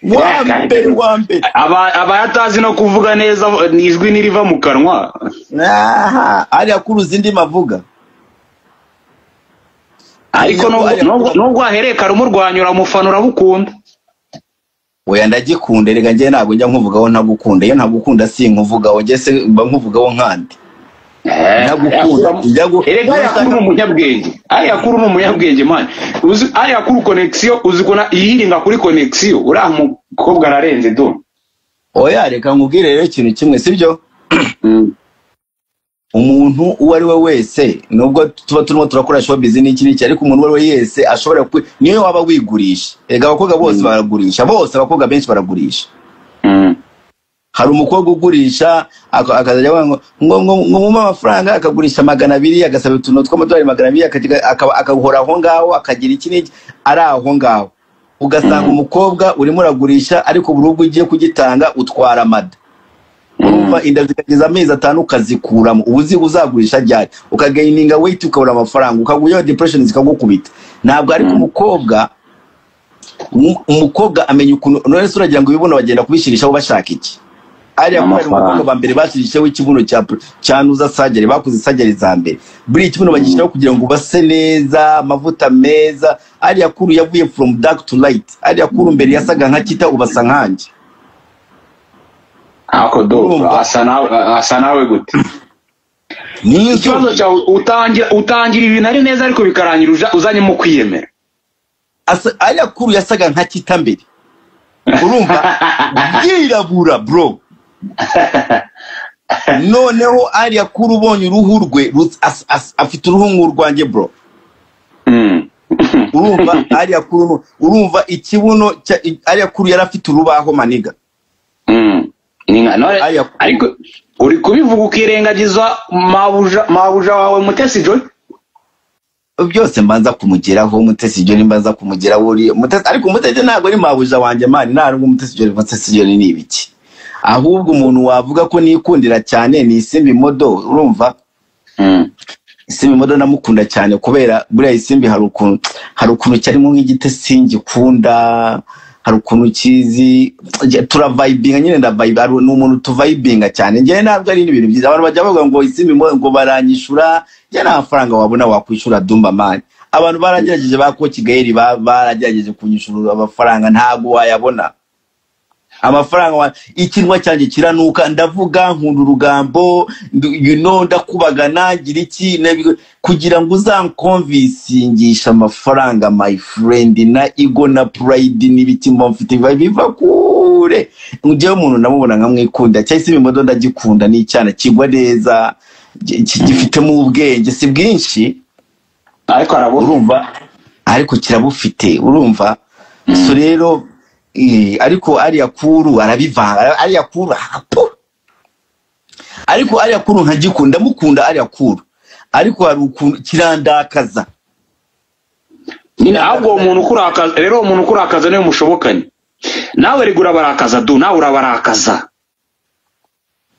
wa mbere, wa mbere. Aba atazi no kuvuga neza, ni ijwi niriva mu kanwa. Aha, Alliah Cool uzi indimi avuga? Ariko Alliah Cool nubwo ahereye kare umurwanya, uramufana, urabukunda. Oya, ndagikunda rega, njye ntabwo njya nkuvugaho ntagukunda. Iyo ntagukunda sinkuvugaho, njye se mba nkuvugaho nkandi ntagukunda? Erega Niyo Alliah Cool nshaka ni umunyabwenge, Alliah Cool ni umunyabwenge man. Uzi Alliah Cool connection, uzi kona yiringa kuri connection, uriya mukobwa ararenze do. Oya, reka nkubwire rero ikintu kimwe, sibyo? Umuntu uwo ari we wese, nubwo tuba turimo turakora showbiz n'iki n'iki, ariko umuntu uwo ari we wese ashobora niyo waba wigurisha, erega abakobwa bose baragurisha, bose, abakobwa benshi baragurisha. Hari umukobwa ugurisha akazajya avuga ngo mumpe amafaranga, akagurisha 200, agasaba utuntu tw'amadolari 200, akahora aho ngaho, akagira iki n'iki, ari aho ngaho. Ugasanga umukobwa urimo uragurisha, ariko buri ubwo ugiye kugitanga utwara amada, urumva, inda zikageza amezi 5 ukazikuramo, uba uzi uzagurisha ryari, ukagaininga weight, ukabura amafaranga, ukagwa depression zikagukubita. Ntabwo ariko umukobwa amenya ukuntu. None se uragira ngo ibibuno bagenda kubishyirishaho bashaka iki? Ariya kubera umukobwa Amafaranga. ba mbere bashyirishaho ikibuno cya nuza surgery, bakoze surgery za mbere. Buriya ikibuno bagishyiraho kugira ngo base neza, amavuta meza. Alliah Cool yavuye from dark to light. Alliah Cool mbere yasaga nka kita, ubasa nkanjye. Ako do. Urumva? Asa nawe gute? Ni Ikibazo cyawe, utangira ibintu ari neza, ariko bikarangira uzanyemo kwiyemera. Alliah Cool yasaga nka kita mbere, urumva, yirabura bro. Noneho Alliah Cool ubonye uruhu rwe afite uruhu nk'urwanjye bro. Urumva, Alliah Cool, urumva ikibuno Alliah Cool yari afite urubaho, my nigga. Ni nka Alliah Cool. Ariko uri kubivuga ukirengagiza mabuja wawe Mutesi Jolly. Byose mbanza kumugeraho. Mutesi Jolly mbanza kumugeraho. Uri Mutesi, ariko Mutesi ntabwo ari mabuja wanjye man, ntabwo Mutesi Jolly. Mutesi Jolly ni ibiki? Ahubwo umuntu wavuga ko nikundira cyane ni Isimbi Model, urumva? Isimbi Model ndamukunda cyane, kubera buriya Isimbi hari ukuntu cyarimo nk'igitesi ngikunda, hari ukuntu kizi turavibinga nyine, ndavibe, ni umuntu tuvibinga cyane. Njyewe ntabwo ari n'ibintu byiza abantu bajya bavuga ngo Isimbi ngo baranyishura. Njye nta mafaranga wabona wakwishyura Dumba man. Abantu baragerageje, ba Coach Gael baragerageje kunyishura amafaranga, ntabwo wayabona amafaranga ikinwa cyanjye kiranuka, ndavuga, nkunda urugambo, ndakubagana, ngira iki kugira ngo uzanconvincingishe amafaranga, my friend, na ego na pride n'ibiki mba mfite biba biva kure. Njyewe umuntu ndamubona nkamwikunda cyangwa se ibimodo ndagikunda, ni icyana kigwa neza, gifitemo ubwenge, si bwinshi Ariko arabona. Urumva, ariko kirabufite, urumva? So rero ariko Alliah Cool arabivanga, Alliah Cool apo, ariko Alliah Cool nkagikunda, ndamukunda Alliah Cool, ariko hari ukuntu kirandakaza. Nyine ahubwo uwo muntu ukurakaza rero, uwo muntu ukurakaza niwe mushobokanye nawe. Rega urabarakaza du, nawe urabarakaza.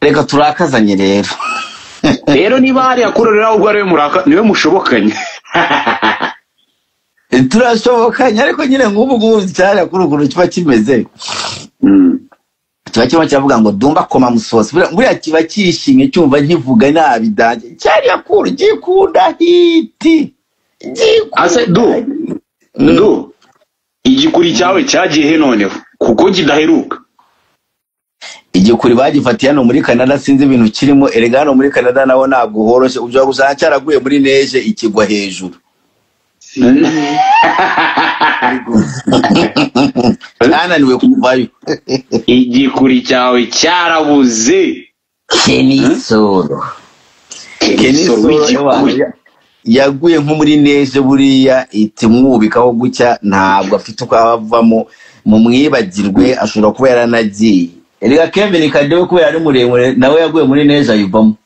Reka turakazanye rero. Rero niba Alliah Cool rero ahubwo ariwe muraka, niwe mushobokanye. Turashobokanye, ariko nyine nk'ubu ngubu cyane kuri ukuntu kiba kimeze, kiba kirimo kiravuga ngo "Dumba koma musosi." Buriya kiba cyishimye cyumva nkivuga nabi danjye. Cyariya kuru gikunda hiti. Ase du, du, igikuri cyawe cyagiye he noneho kuko kidaheruka? Igikuri bagifatiye hano muri Canada, sinzi ibintu kirimo. Erega hano muri Canada naho ntabwo horoshye, ushobora gusanga cyaraguye muri neige ikigwa hejuru, cyananiwe kuvayo. Igikuri cyawe cyarabuze. Kenisoro. Kenisoro w'igikuri. Yaguye nko muri neige buriya, ihita imwubikaho gutya, ntabwo afite uko avamo. Mumwibagirwe, ashobora kuba yaranagiye. Erega Kevin Kadewe kubera ari muremure, nawe yaguye muri neige ayivamo.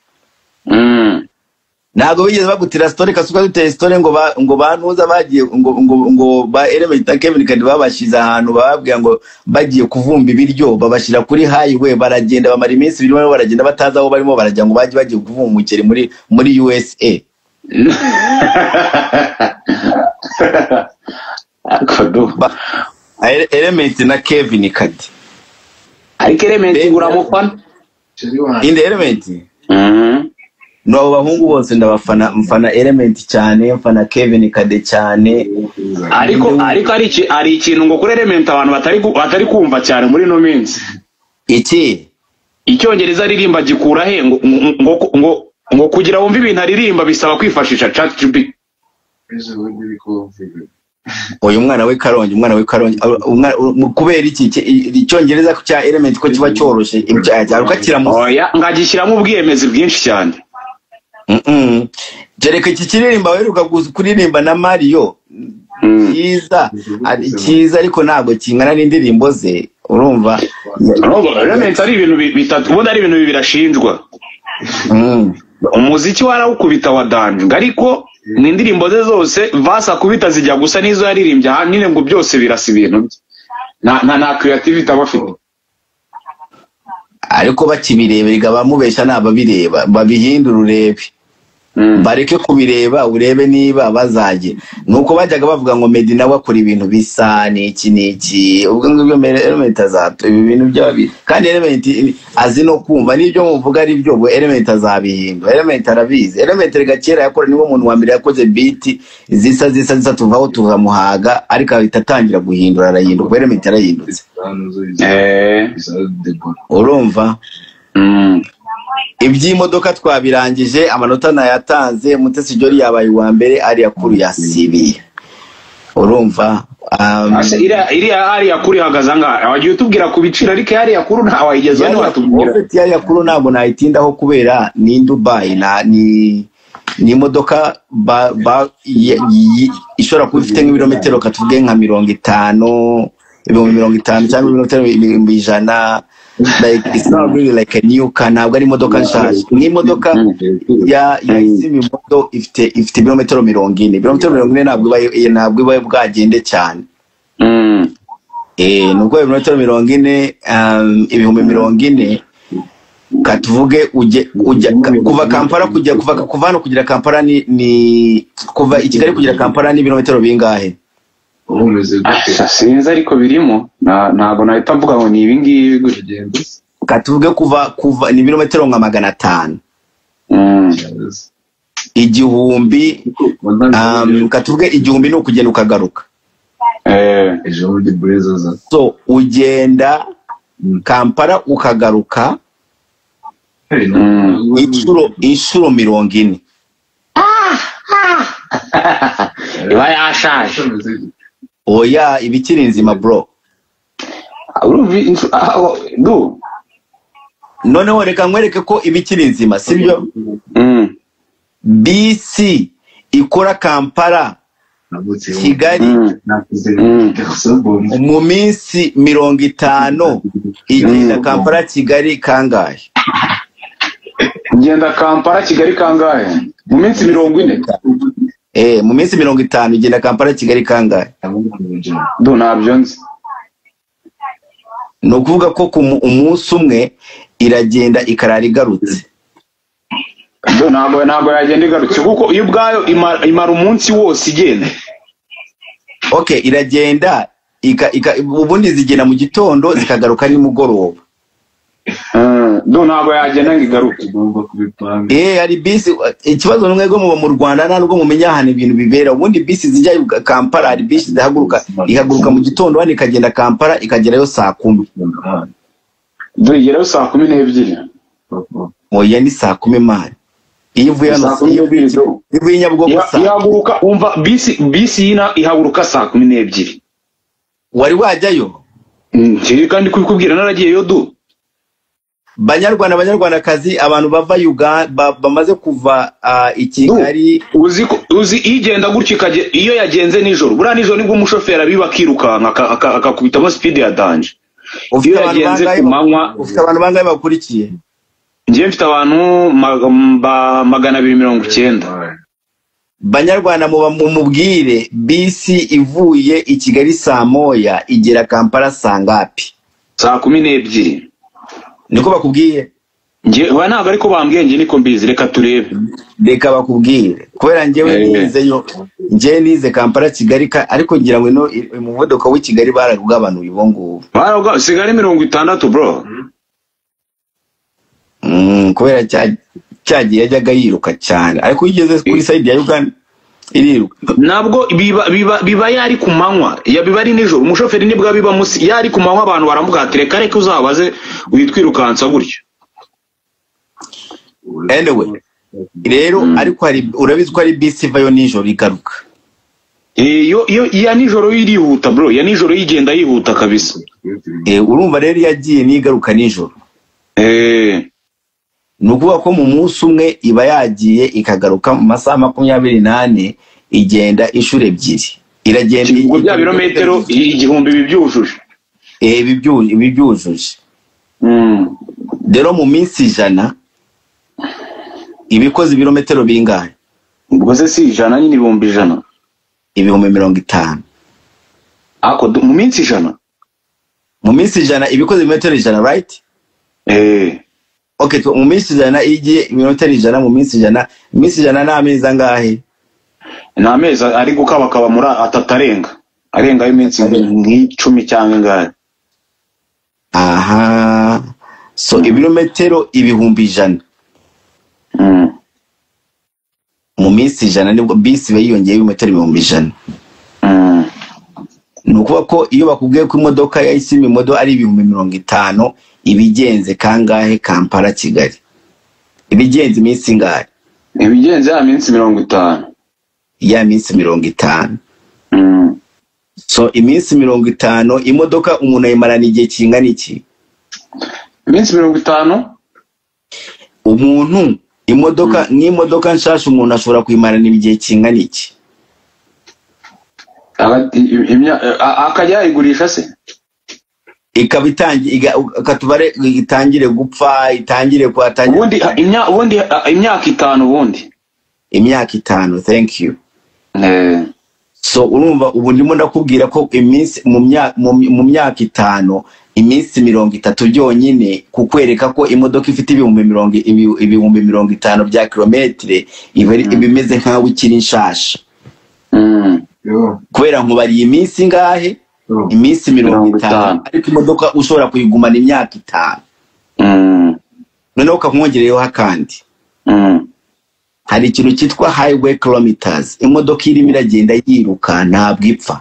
Ntabwo bigeze bagutira story kasuka duteye story ngo ngo bantuza bagiye ngo ba Element na Kevin Kade babashize ahantu, bababwira ngo bagiye kuvumba ibiryo, babashyira kuri highway, baragenda bamara iminsi 2 barimo baragenda batazi aho barimo barajya, ngo bagiye kuvumba umuceri muri USA. Ariko du. Element na Kevin Kade. Ariko Element uramufana? Inde? Element? N'abo bahungu bose ndabafana, mfana Element cyane, mfana Kevin Kade cyane. Ariko ari ikintu ngo kuri Element abantu batari kumva cyane muri no minsi. Iki icyongereza aririmba gikura he ngo ngo ngo ngo kugira wumve ibintu aririmba bisaba kwifashisha ChatGPT. Uyu mwana we Karongi, kubera iki icyongereza cya Element ko kiba cyoroshye ibyaruka kiramusa. Oya, ngagishyiramo ubwiyemezi bwinshi cyane. Jereka iki kiririmba weruka kuririmba na Mario cyiza cyiza, ariko ntabwo kingana n'indirimbo ze, urumva. Element ari ibintu bitatu, ubundi ari ibintu bibiri ashinjwa. Umuziki warawukubita wa danje, ariko ni indirimbo ze zose vasa kubita zijya gusa n'izo yaririmbye nyine ngo byose birasa ibintu bye. Nta creativity aba afite. Ariko bakibirebera bamubesha nababireba babihindura urebe. Bareke kubireba urebe niba bazagira. Nuko bajyaga bavuga ngo Meddy nawe akora ibintu bisa n'iki n'iki, ubwo ngibyo Element azato ibi bintu by'ababiri. Kandi Element azi no kumva n'ibyo muvuga ari byo, ngo Element azabihindura. Element arabizi. Element rega kera yakora, niwo muntu wa mbere yakoze beat zisa zisa zisa tuvaho tukamuhaga, ariko ahita atangira guhindura, arahindura. Element yarahindutse. Urumva? Iby'imodoka twabirangije, amanota nayatanze, Mutesi Jolly yabaye uwa mbere, Ariya Kuru yasibiye. Urumva? Iriya Ariya Kuru ihagaze angahe? Wagiye utubwira ku biciro, ariko Ariya Kuru nta wayigezaho ntiwatubwira. Ariya Kuru ntabwo nayitindaho kubera ni Dubai, ni imodoka ishobora kuba ifite nk'ibirometero katuvuge nka 50, 50,000 cyangwa ibirometero 100,000. Like it's not really like a new car, ntabwo ari imodoka nshyashya. Ni imodoka ya Isimi moto ifite ibirometero 40. Ibirometero 40 ntabwo iba bwagende cyane. Nuko ibirometero 40, 40,000 katuvuge ujya kuva Kampala kujya kuva hano kugera Kampala ni kuva i Kigali kugera Kampala ni ibirometero bingahe? Sinzi ariko birimo ntabwo nahita mvuga ngo ni ibi ngibi gutya. Katuvuge kuva ni ibirometero nka 500. 1000, katuvuge 1000 ni ukugenda ukagaruka. So ugenda Kampala ukagaruka inshuro 40. Iba yashaje. Oya, ibikiri nzima bro. Noneho reka nkwereke ko ibikiri nzima, sibyo? BC ikora Kampala Kigali mu minsi 50 igenda Kampala Kigali kangahe? Igenda Kampala Kigali kangahe? Mu minsi 40. Mu minsi 50 igenda Kampala Kigali kangahe? Do ntabyo nzi. Ni ukuvuga ko ku umunsi umwe iragenda ikarara igarutse. Do ntabwo yagenda igarutse kuko iyo ubwayo imara umunsi wose igenda. Okay, iragenda ubundi zigenda mu gitondo zikagaruka nimugoroba. Do ntabwo yagenda ngo igaruke. Ari bisi. Ikibazo n'umwego muba mu Rwanda nta nubwo mumenya ahantu ibintu bibera. Ubundi bisi zijya Kampala, hari bisi zihaguruka ihaguruka mu gitondo hano ikagenda Kampala ikagerayo saa 10. Do igerayo saa 12. Oya ni saa 10 mani. Iyo uvuye hano iyo uvuye Nyabugogo saa ihaguruka, umva bisi yina ihaguruka saa 12. Wari wajyayo? Ngiye kandi kubikubwira naragiyeyo du. Banyarwanda banyarwandakazi, abantu bava Uganda bamaze kuva i Kigali, uzi igenda gutya ikajya iyo yagenze nijoro. Buriya nijoro nibwo umushoferi abiba akirukanka akakubitamo speed ya danger. Iyo yagenze ku manywa. Ufite abantu bangahe bakurikiye? Ngiye mfite abantu 290. Banyarwanda mumubwire bisi ivuye i Kigali saa 1 igera Kampala saa ngapi? Saa 12. Niko bakubwiye? Nge wa ntabwo ariko bambwiye, nge niko mbizi, reka turebe. Reka bakubwire kubera njyewe nizeyo, nge nize Kampala Kigali ariko ngira ngo ino umuvuduko w'i Kigali baragugabanuye ubu ngubu. Baragugabanuye, sigari 60 bro. Kubera cya Cyagiye yajyaga yiruka cyane, ariko iyo igeze kuri side ya Uganda iriruka. Nabwo biba yari ku manywa, ya biba ari nijoro. Umushoferi nibwo biba musi yari ku manywa, abantu baramuga ati reka reka uzabaze witwirukansa gutyo. Anyway rero, ariko hari, urabizi ko hari bisi ivayo nijoro igaruka. Iyo ya nijoro irihuta bro, ya nijoro yigenda yihuta kabisa. Urumva rero yagiye nigaruka nijoro. Ni ukuvuga ko mu munsi umwe iba yagiye ikagaruka mu masaha 24, igenda inshuro ebyiri, iragenda. Ubwo bya birometero 1000 bibyujuje. Ibibyujuje. Rero mu minsi 100 ibikoze ibirometero bingahe? Ubwo se si 100 nyine, 100,000. 50,000. Ako mu minsi 100? Mu minsi 100 ibikoze ibirometero 100, right? Okay, mu minsi 100 igiye ibirometero 100 mu minsi 100, iminsi 100 ni amezi angahe? Ni amezi ari gukabakaba muri atatu, arenga y'iminsi nk'icumi cyangwa ingahe. Aha, so ibirometero 100,000 mu minsi 100, nibwo bisi iba yiyongeye ibirometero 100,000. Ni ukuvuga ko iyo bakubwiye ko imodoka ya Isima Modo ari 50,000, ibigenze kangahe Kampala Kigali? Ibigenze iminsi ingahe? Ibigenze ya minsi 50. Ya minsi 50. So iminsi 50 imodoka umuntu ayimarana igihe kingana iki? Iminsi 50? Umuntu imodoka, nk'imodoka nshasha umuntu ashobora kuyimarana igihe kingana iki? Akajya yayigurisha se? Ikaba itangiye, akatubare itangire gupfa, itangire kwatangira. Ubundi imyaka 5 ubundi. Imyaka 5, thank you. So urumva ubu ndimo ndakubwira ko iminsi mu myaka 5, iminsi 30 byonyine kukwereka ko imodoka ifite 50,000 bya kilometre iba imeze nkaho ikiri nshasha. Kubera nkubariye iminsi ingahe? Iminsi 50, ariko imodoka ushobora kuyigumana imyaka 5. Noneho ukamwongereyeho akandi. Hari ikintu cyitwa highway kilometers. Imodoka irimo iragenda yiruka ntabwo ipfa.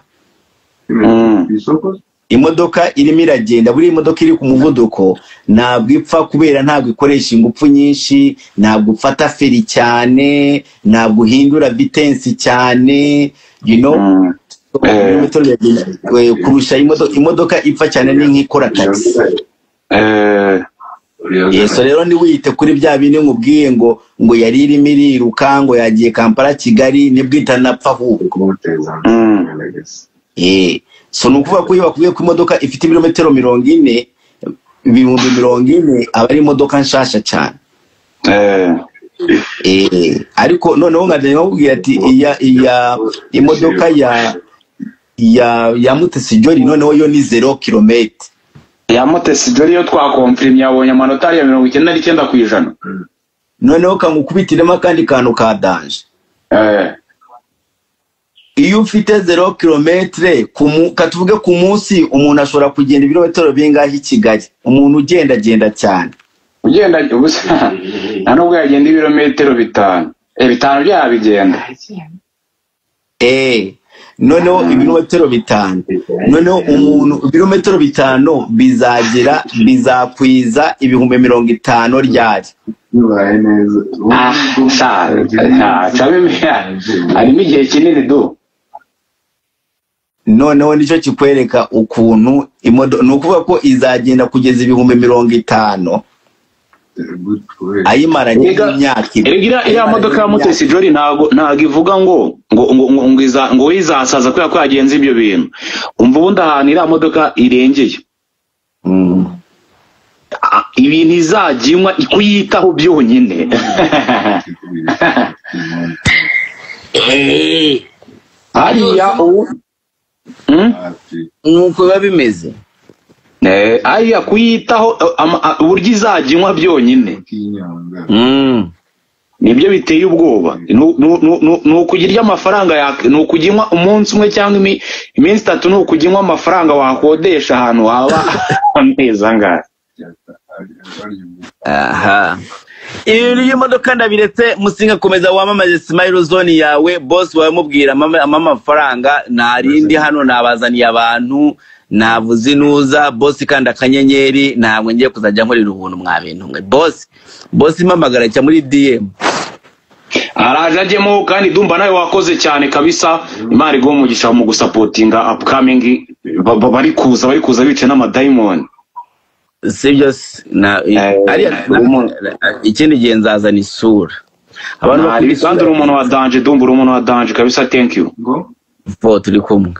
Imodoka irimo iragenda, buri imodoka iri ku muvuduko ntabwo ipfa, kubera ntabwo ikoresha ingufu nyinshi, ntabwo ufata feri cyane, ntabwo uhindura vitensi cyane, you know. Kurusha imodoka ipfa cyane ni nk'ikora taxi. Yeso rero niwite kuri bya bindi nkubwiye ngo yari irimo iriruka, ngo yagiye Kampala Kigali, nibwo itanapfa ahubwo. So ni ukuvuga ko iyo bakubwiye ko imodoka ifite ibirometero 40, 40,000, aba ari imodoka nshasha cyane. Ariko noneho nkajya nkubwira ati iya imodoka ya Mutesi Jolly noneho yo ni 0 kilometre. Ya Mutesi Jolly yo twakonfirmye yabonye amanota ya 99%. Noneho kangukubitiremo akandi kantu ka danger. Iyo ufite 0 kilometre katuvuge ku munsi umuntu ashobora kugenda ibirometero bingahe i Kigali? Umuntu ugenda genda cyane. Ugenda ubusa nta nubwo yagenda ibirometero 5. 5 byabigenda. Noneho ibirometero 5. Noneho umuntu ibirometero 5 bizagera, bizakwiza 50,000 ryari. Harimo igihe kinini do. Noneho nicyo kikwereka ukuntu imodoka, ni ukuvuga ko izagenda kugeza 50,000 ayimaranye imyaka ibiri. Iriya modoka ya Mutesi Jolly ntago ivuga ngo ngo izasaza kubera ko yagenze ibyo bintu. Umva ubundi ahantu iriya modoka irengeye, ibintu izaginywa kuyitaho byonyine. Hariya ubu nuko biba bimeze. Hariya kuyitaho uburyo izaginywa byonyine nibyo biteye ubwoba. Ni ukujya amafaranga, ni ukuginywa umunsi umwe cyangwa iminsi 3, ni ukuginywa amafaranga wakodesha ahantu waba amezi angahe. Aha. Ibintu by'imodoka ndabiretse. Musinga, komeza wamamaze Smile Zone yawe. Boss wawe mubwira amama amafaranga, ntarindi hano nabazaniye abantu, navuze inuza boss, kandi akanyenyeri, ntabwo ngiye kuzajya nkorera ubuntu mwa bintu mwe. Boss, boss, impamagara cya muri DM. Araje ajyemo. Kandi Dumba, nawe wakoze cyane kabisa. Imana iguhe umugisha mu gusupportinga upcoming bari kuza bice n'amadayimoni. Sibyo na ariya ikindi gihe nzazana isura abantu bakunda Kandi uri isura. umuntu wa danger, Dumba, uri umuntu wa danger kabisa. Thank you. Fo turi kumwe.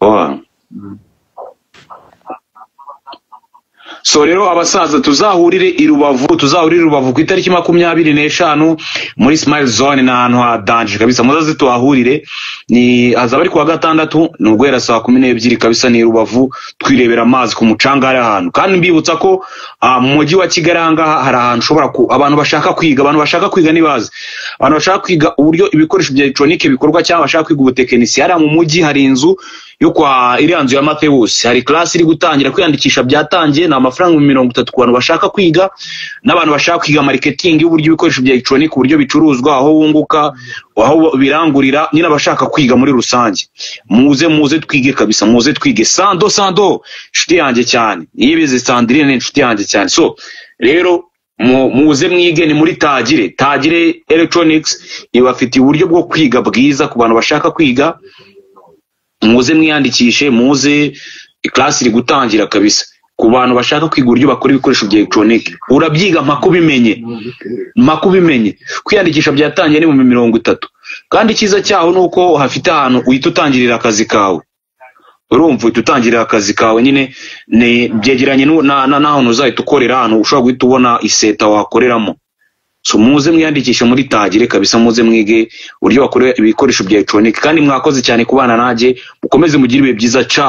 Oh. So rero abasaza, tuzahurire i Rubavu ku itariki 25 muri Smile Zone. Ni ahantu ha danger kabisa, muzaze tuhahurire. Ni hazaba ari kuwa gatandatu, ni uguhera saa 12 kabisa. Ni i Rubavu, twirebera amazi ku mucanga hari ahantu. Kandi mbibutsa ko mu mujyi wa Kigali ahangaha hari ahantu ushobora ku abantu bashaka kwiga nibaze, abantu bashaka kwiga uburyo ibikoresho bya electronique bikorwa cyangwa bashaka kwiga ubutekinisiye, hariya mu mujyi hari inzu yo kwa iriya nzu ya Mateus, hari class iri gutangira, kwiyandikisha byatangiye. Ni amafaranga 30,000 ku bantu bashaka kwiga, n'abantu bashaka kwiga marketing y'uburyo ibikoresho bya electronique, uburyo bicuruzwa, aho wunguka, aho birangurira nyine, abashaka kwiga muri rusange, muze, muze twige kabisa, muze twige. Sando, Sando, inshuti yanjye cyane, niyibizi Sandrine ni inshuti yanjye cyane. So rero muze mwige, ni muri Tagire Electronics, ibafitiye uburyo bwo kwiga bwiza ku bantu bashaka kwiga. Muze mwiyandikishe, muze, class iri gutangira kabisa. Ku bantu bashaka kwiga uburyo bakora ibikoresho bya electronic, urabyiga mpaka ubimenye, mpaka ubimenye. Kwiyandikisha byatangiye, ni mu 30. Kandi icyiza cyaho ni uko hafite ahantu uhita utangirira akazi kawe. Urumva, uhita utangirira akazi kawe nyine, ni byegeranye n'ahantu uzahita ukorera, ahantu ushobora guhita ubona iseta wakoreramo. So muze mwiyandikishe muri Tagire kabisa, muze mwige uburyo bakora ibikoresho bya electronic. Kandi mwakoze cyane kubana nanjye, mukomeze mugire ibihe byiza. Ciao.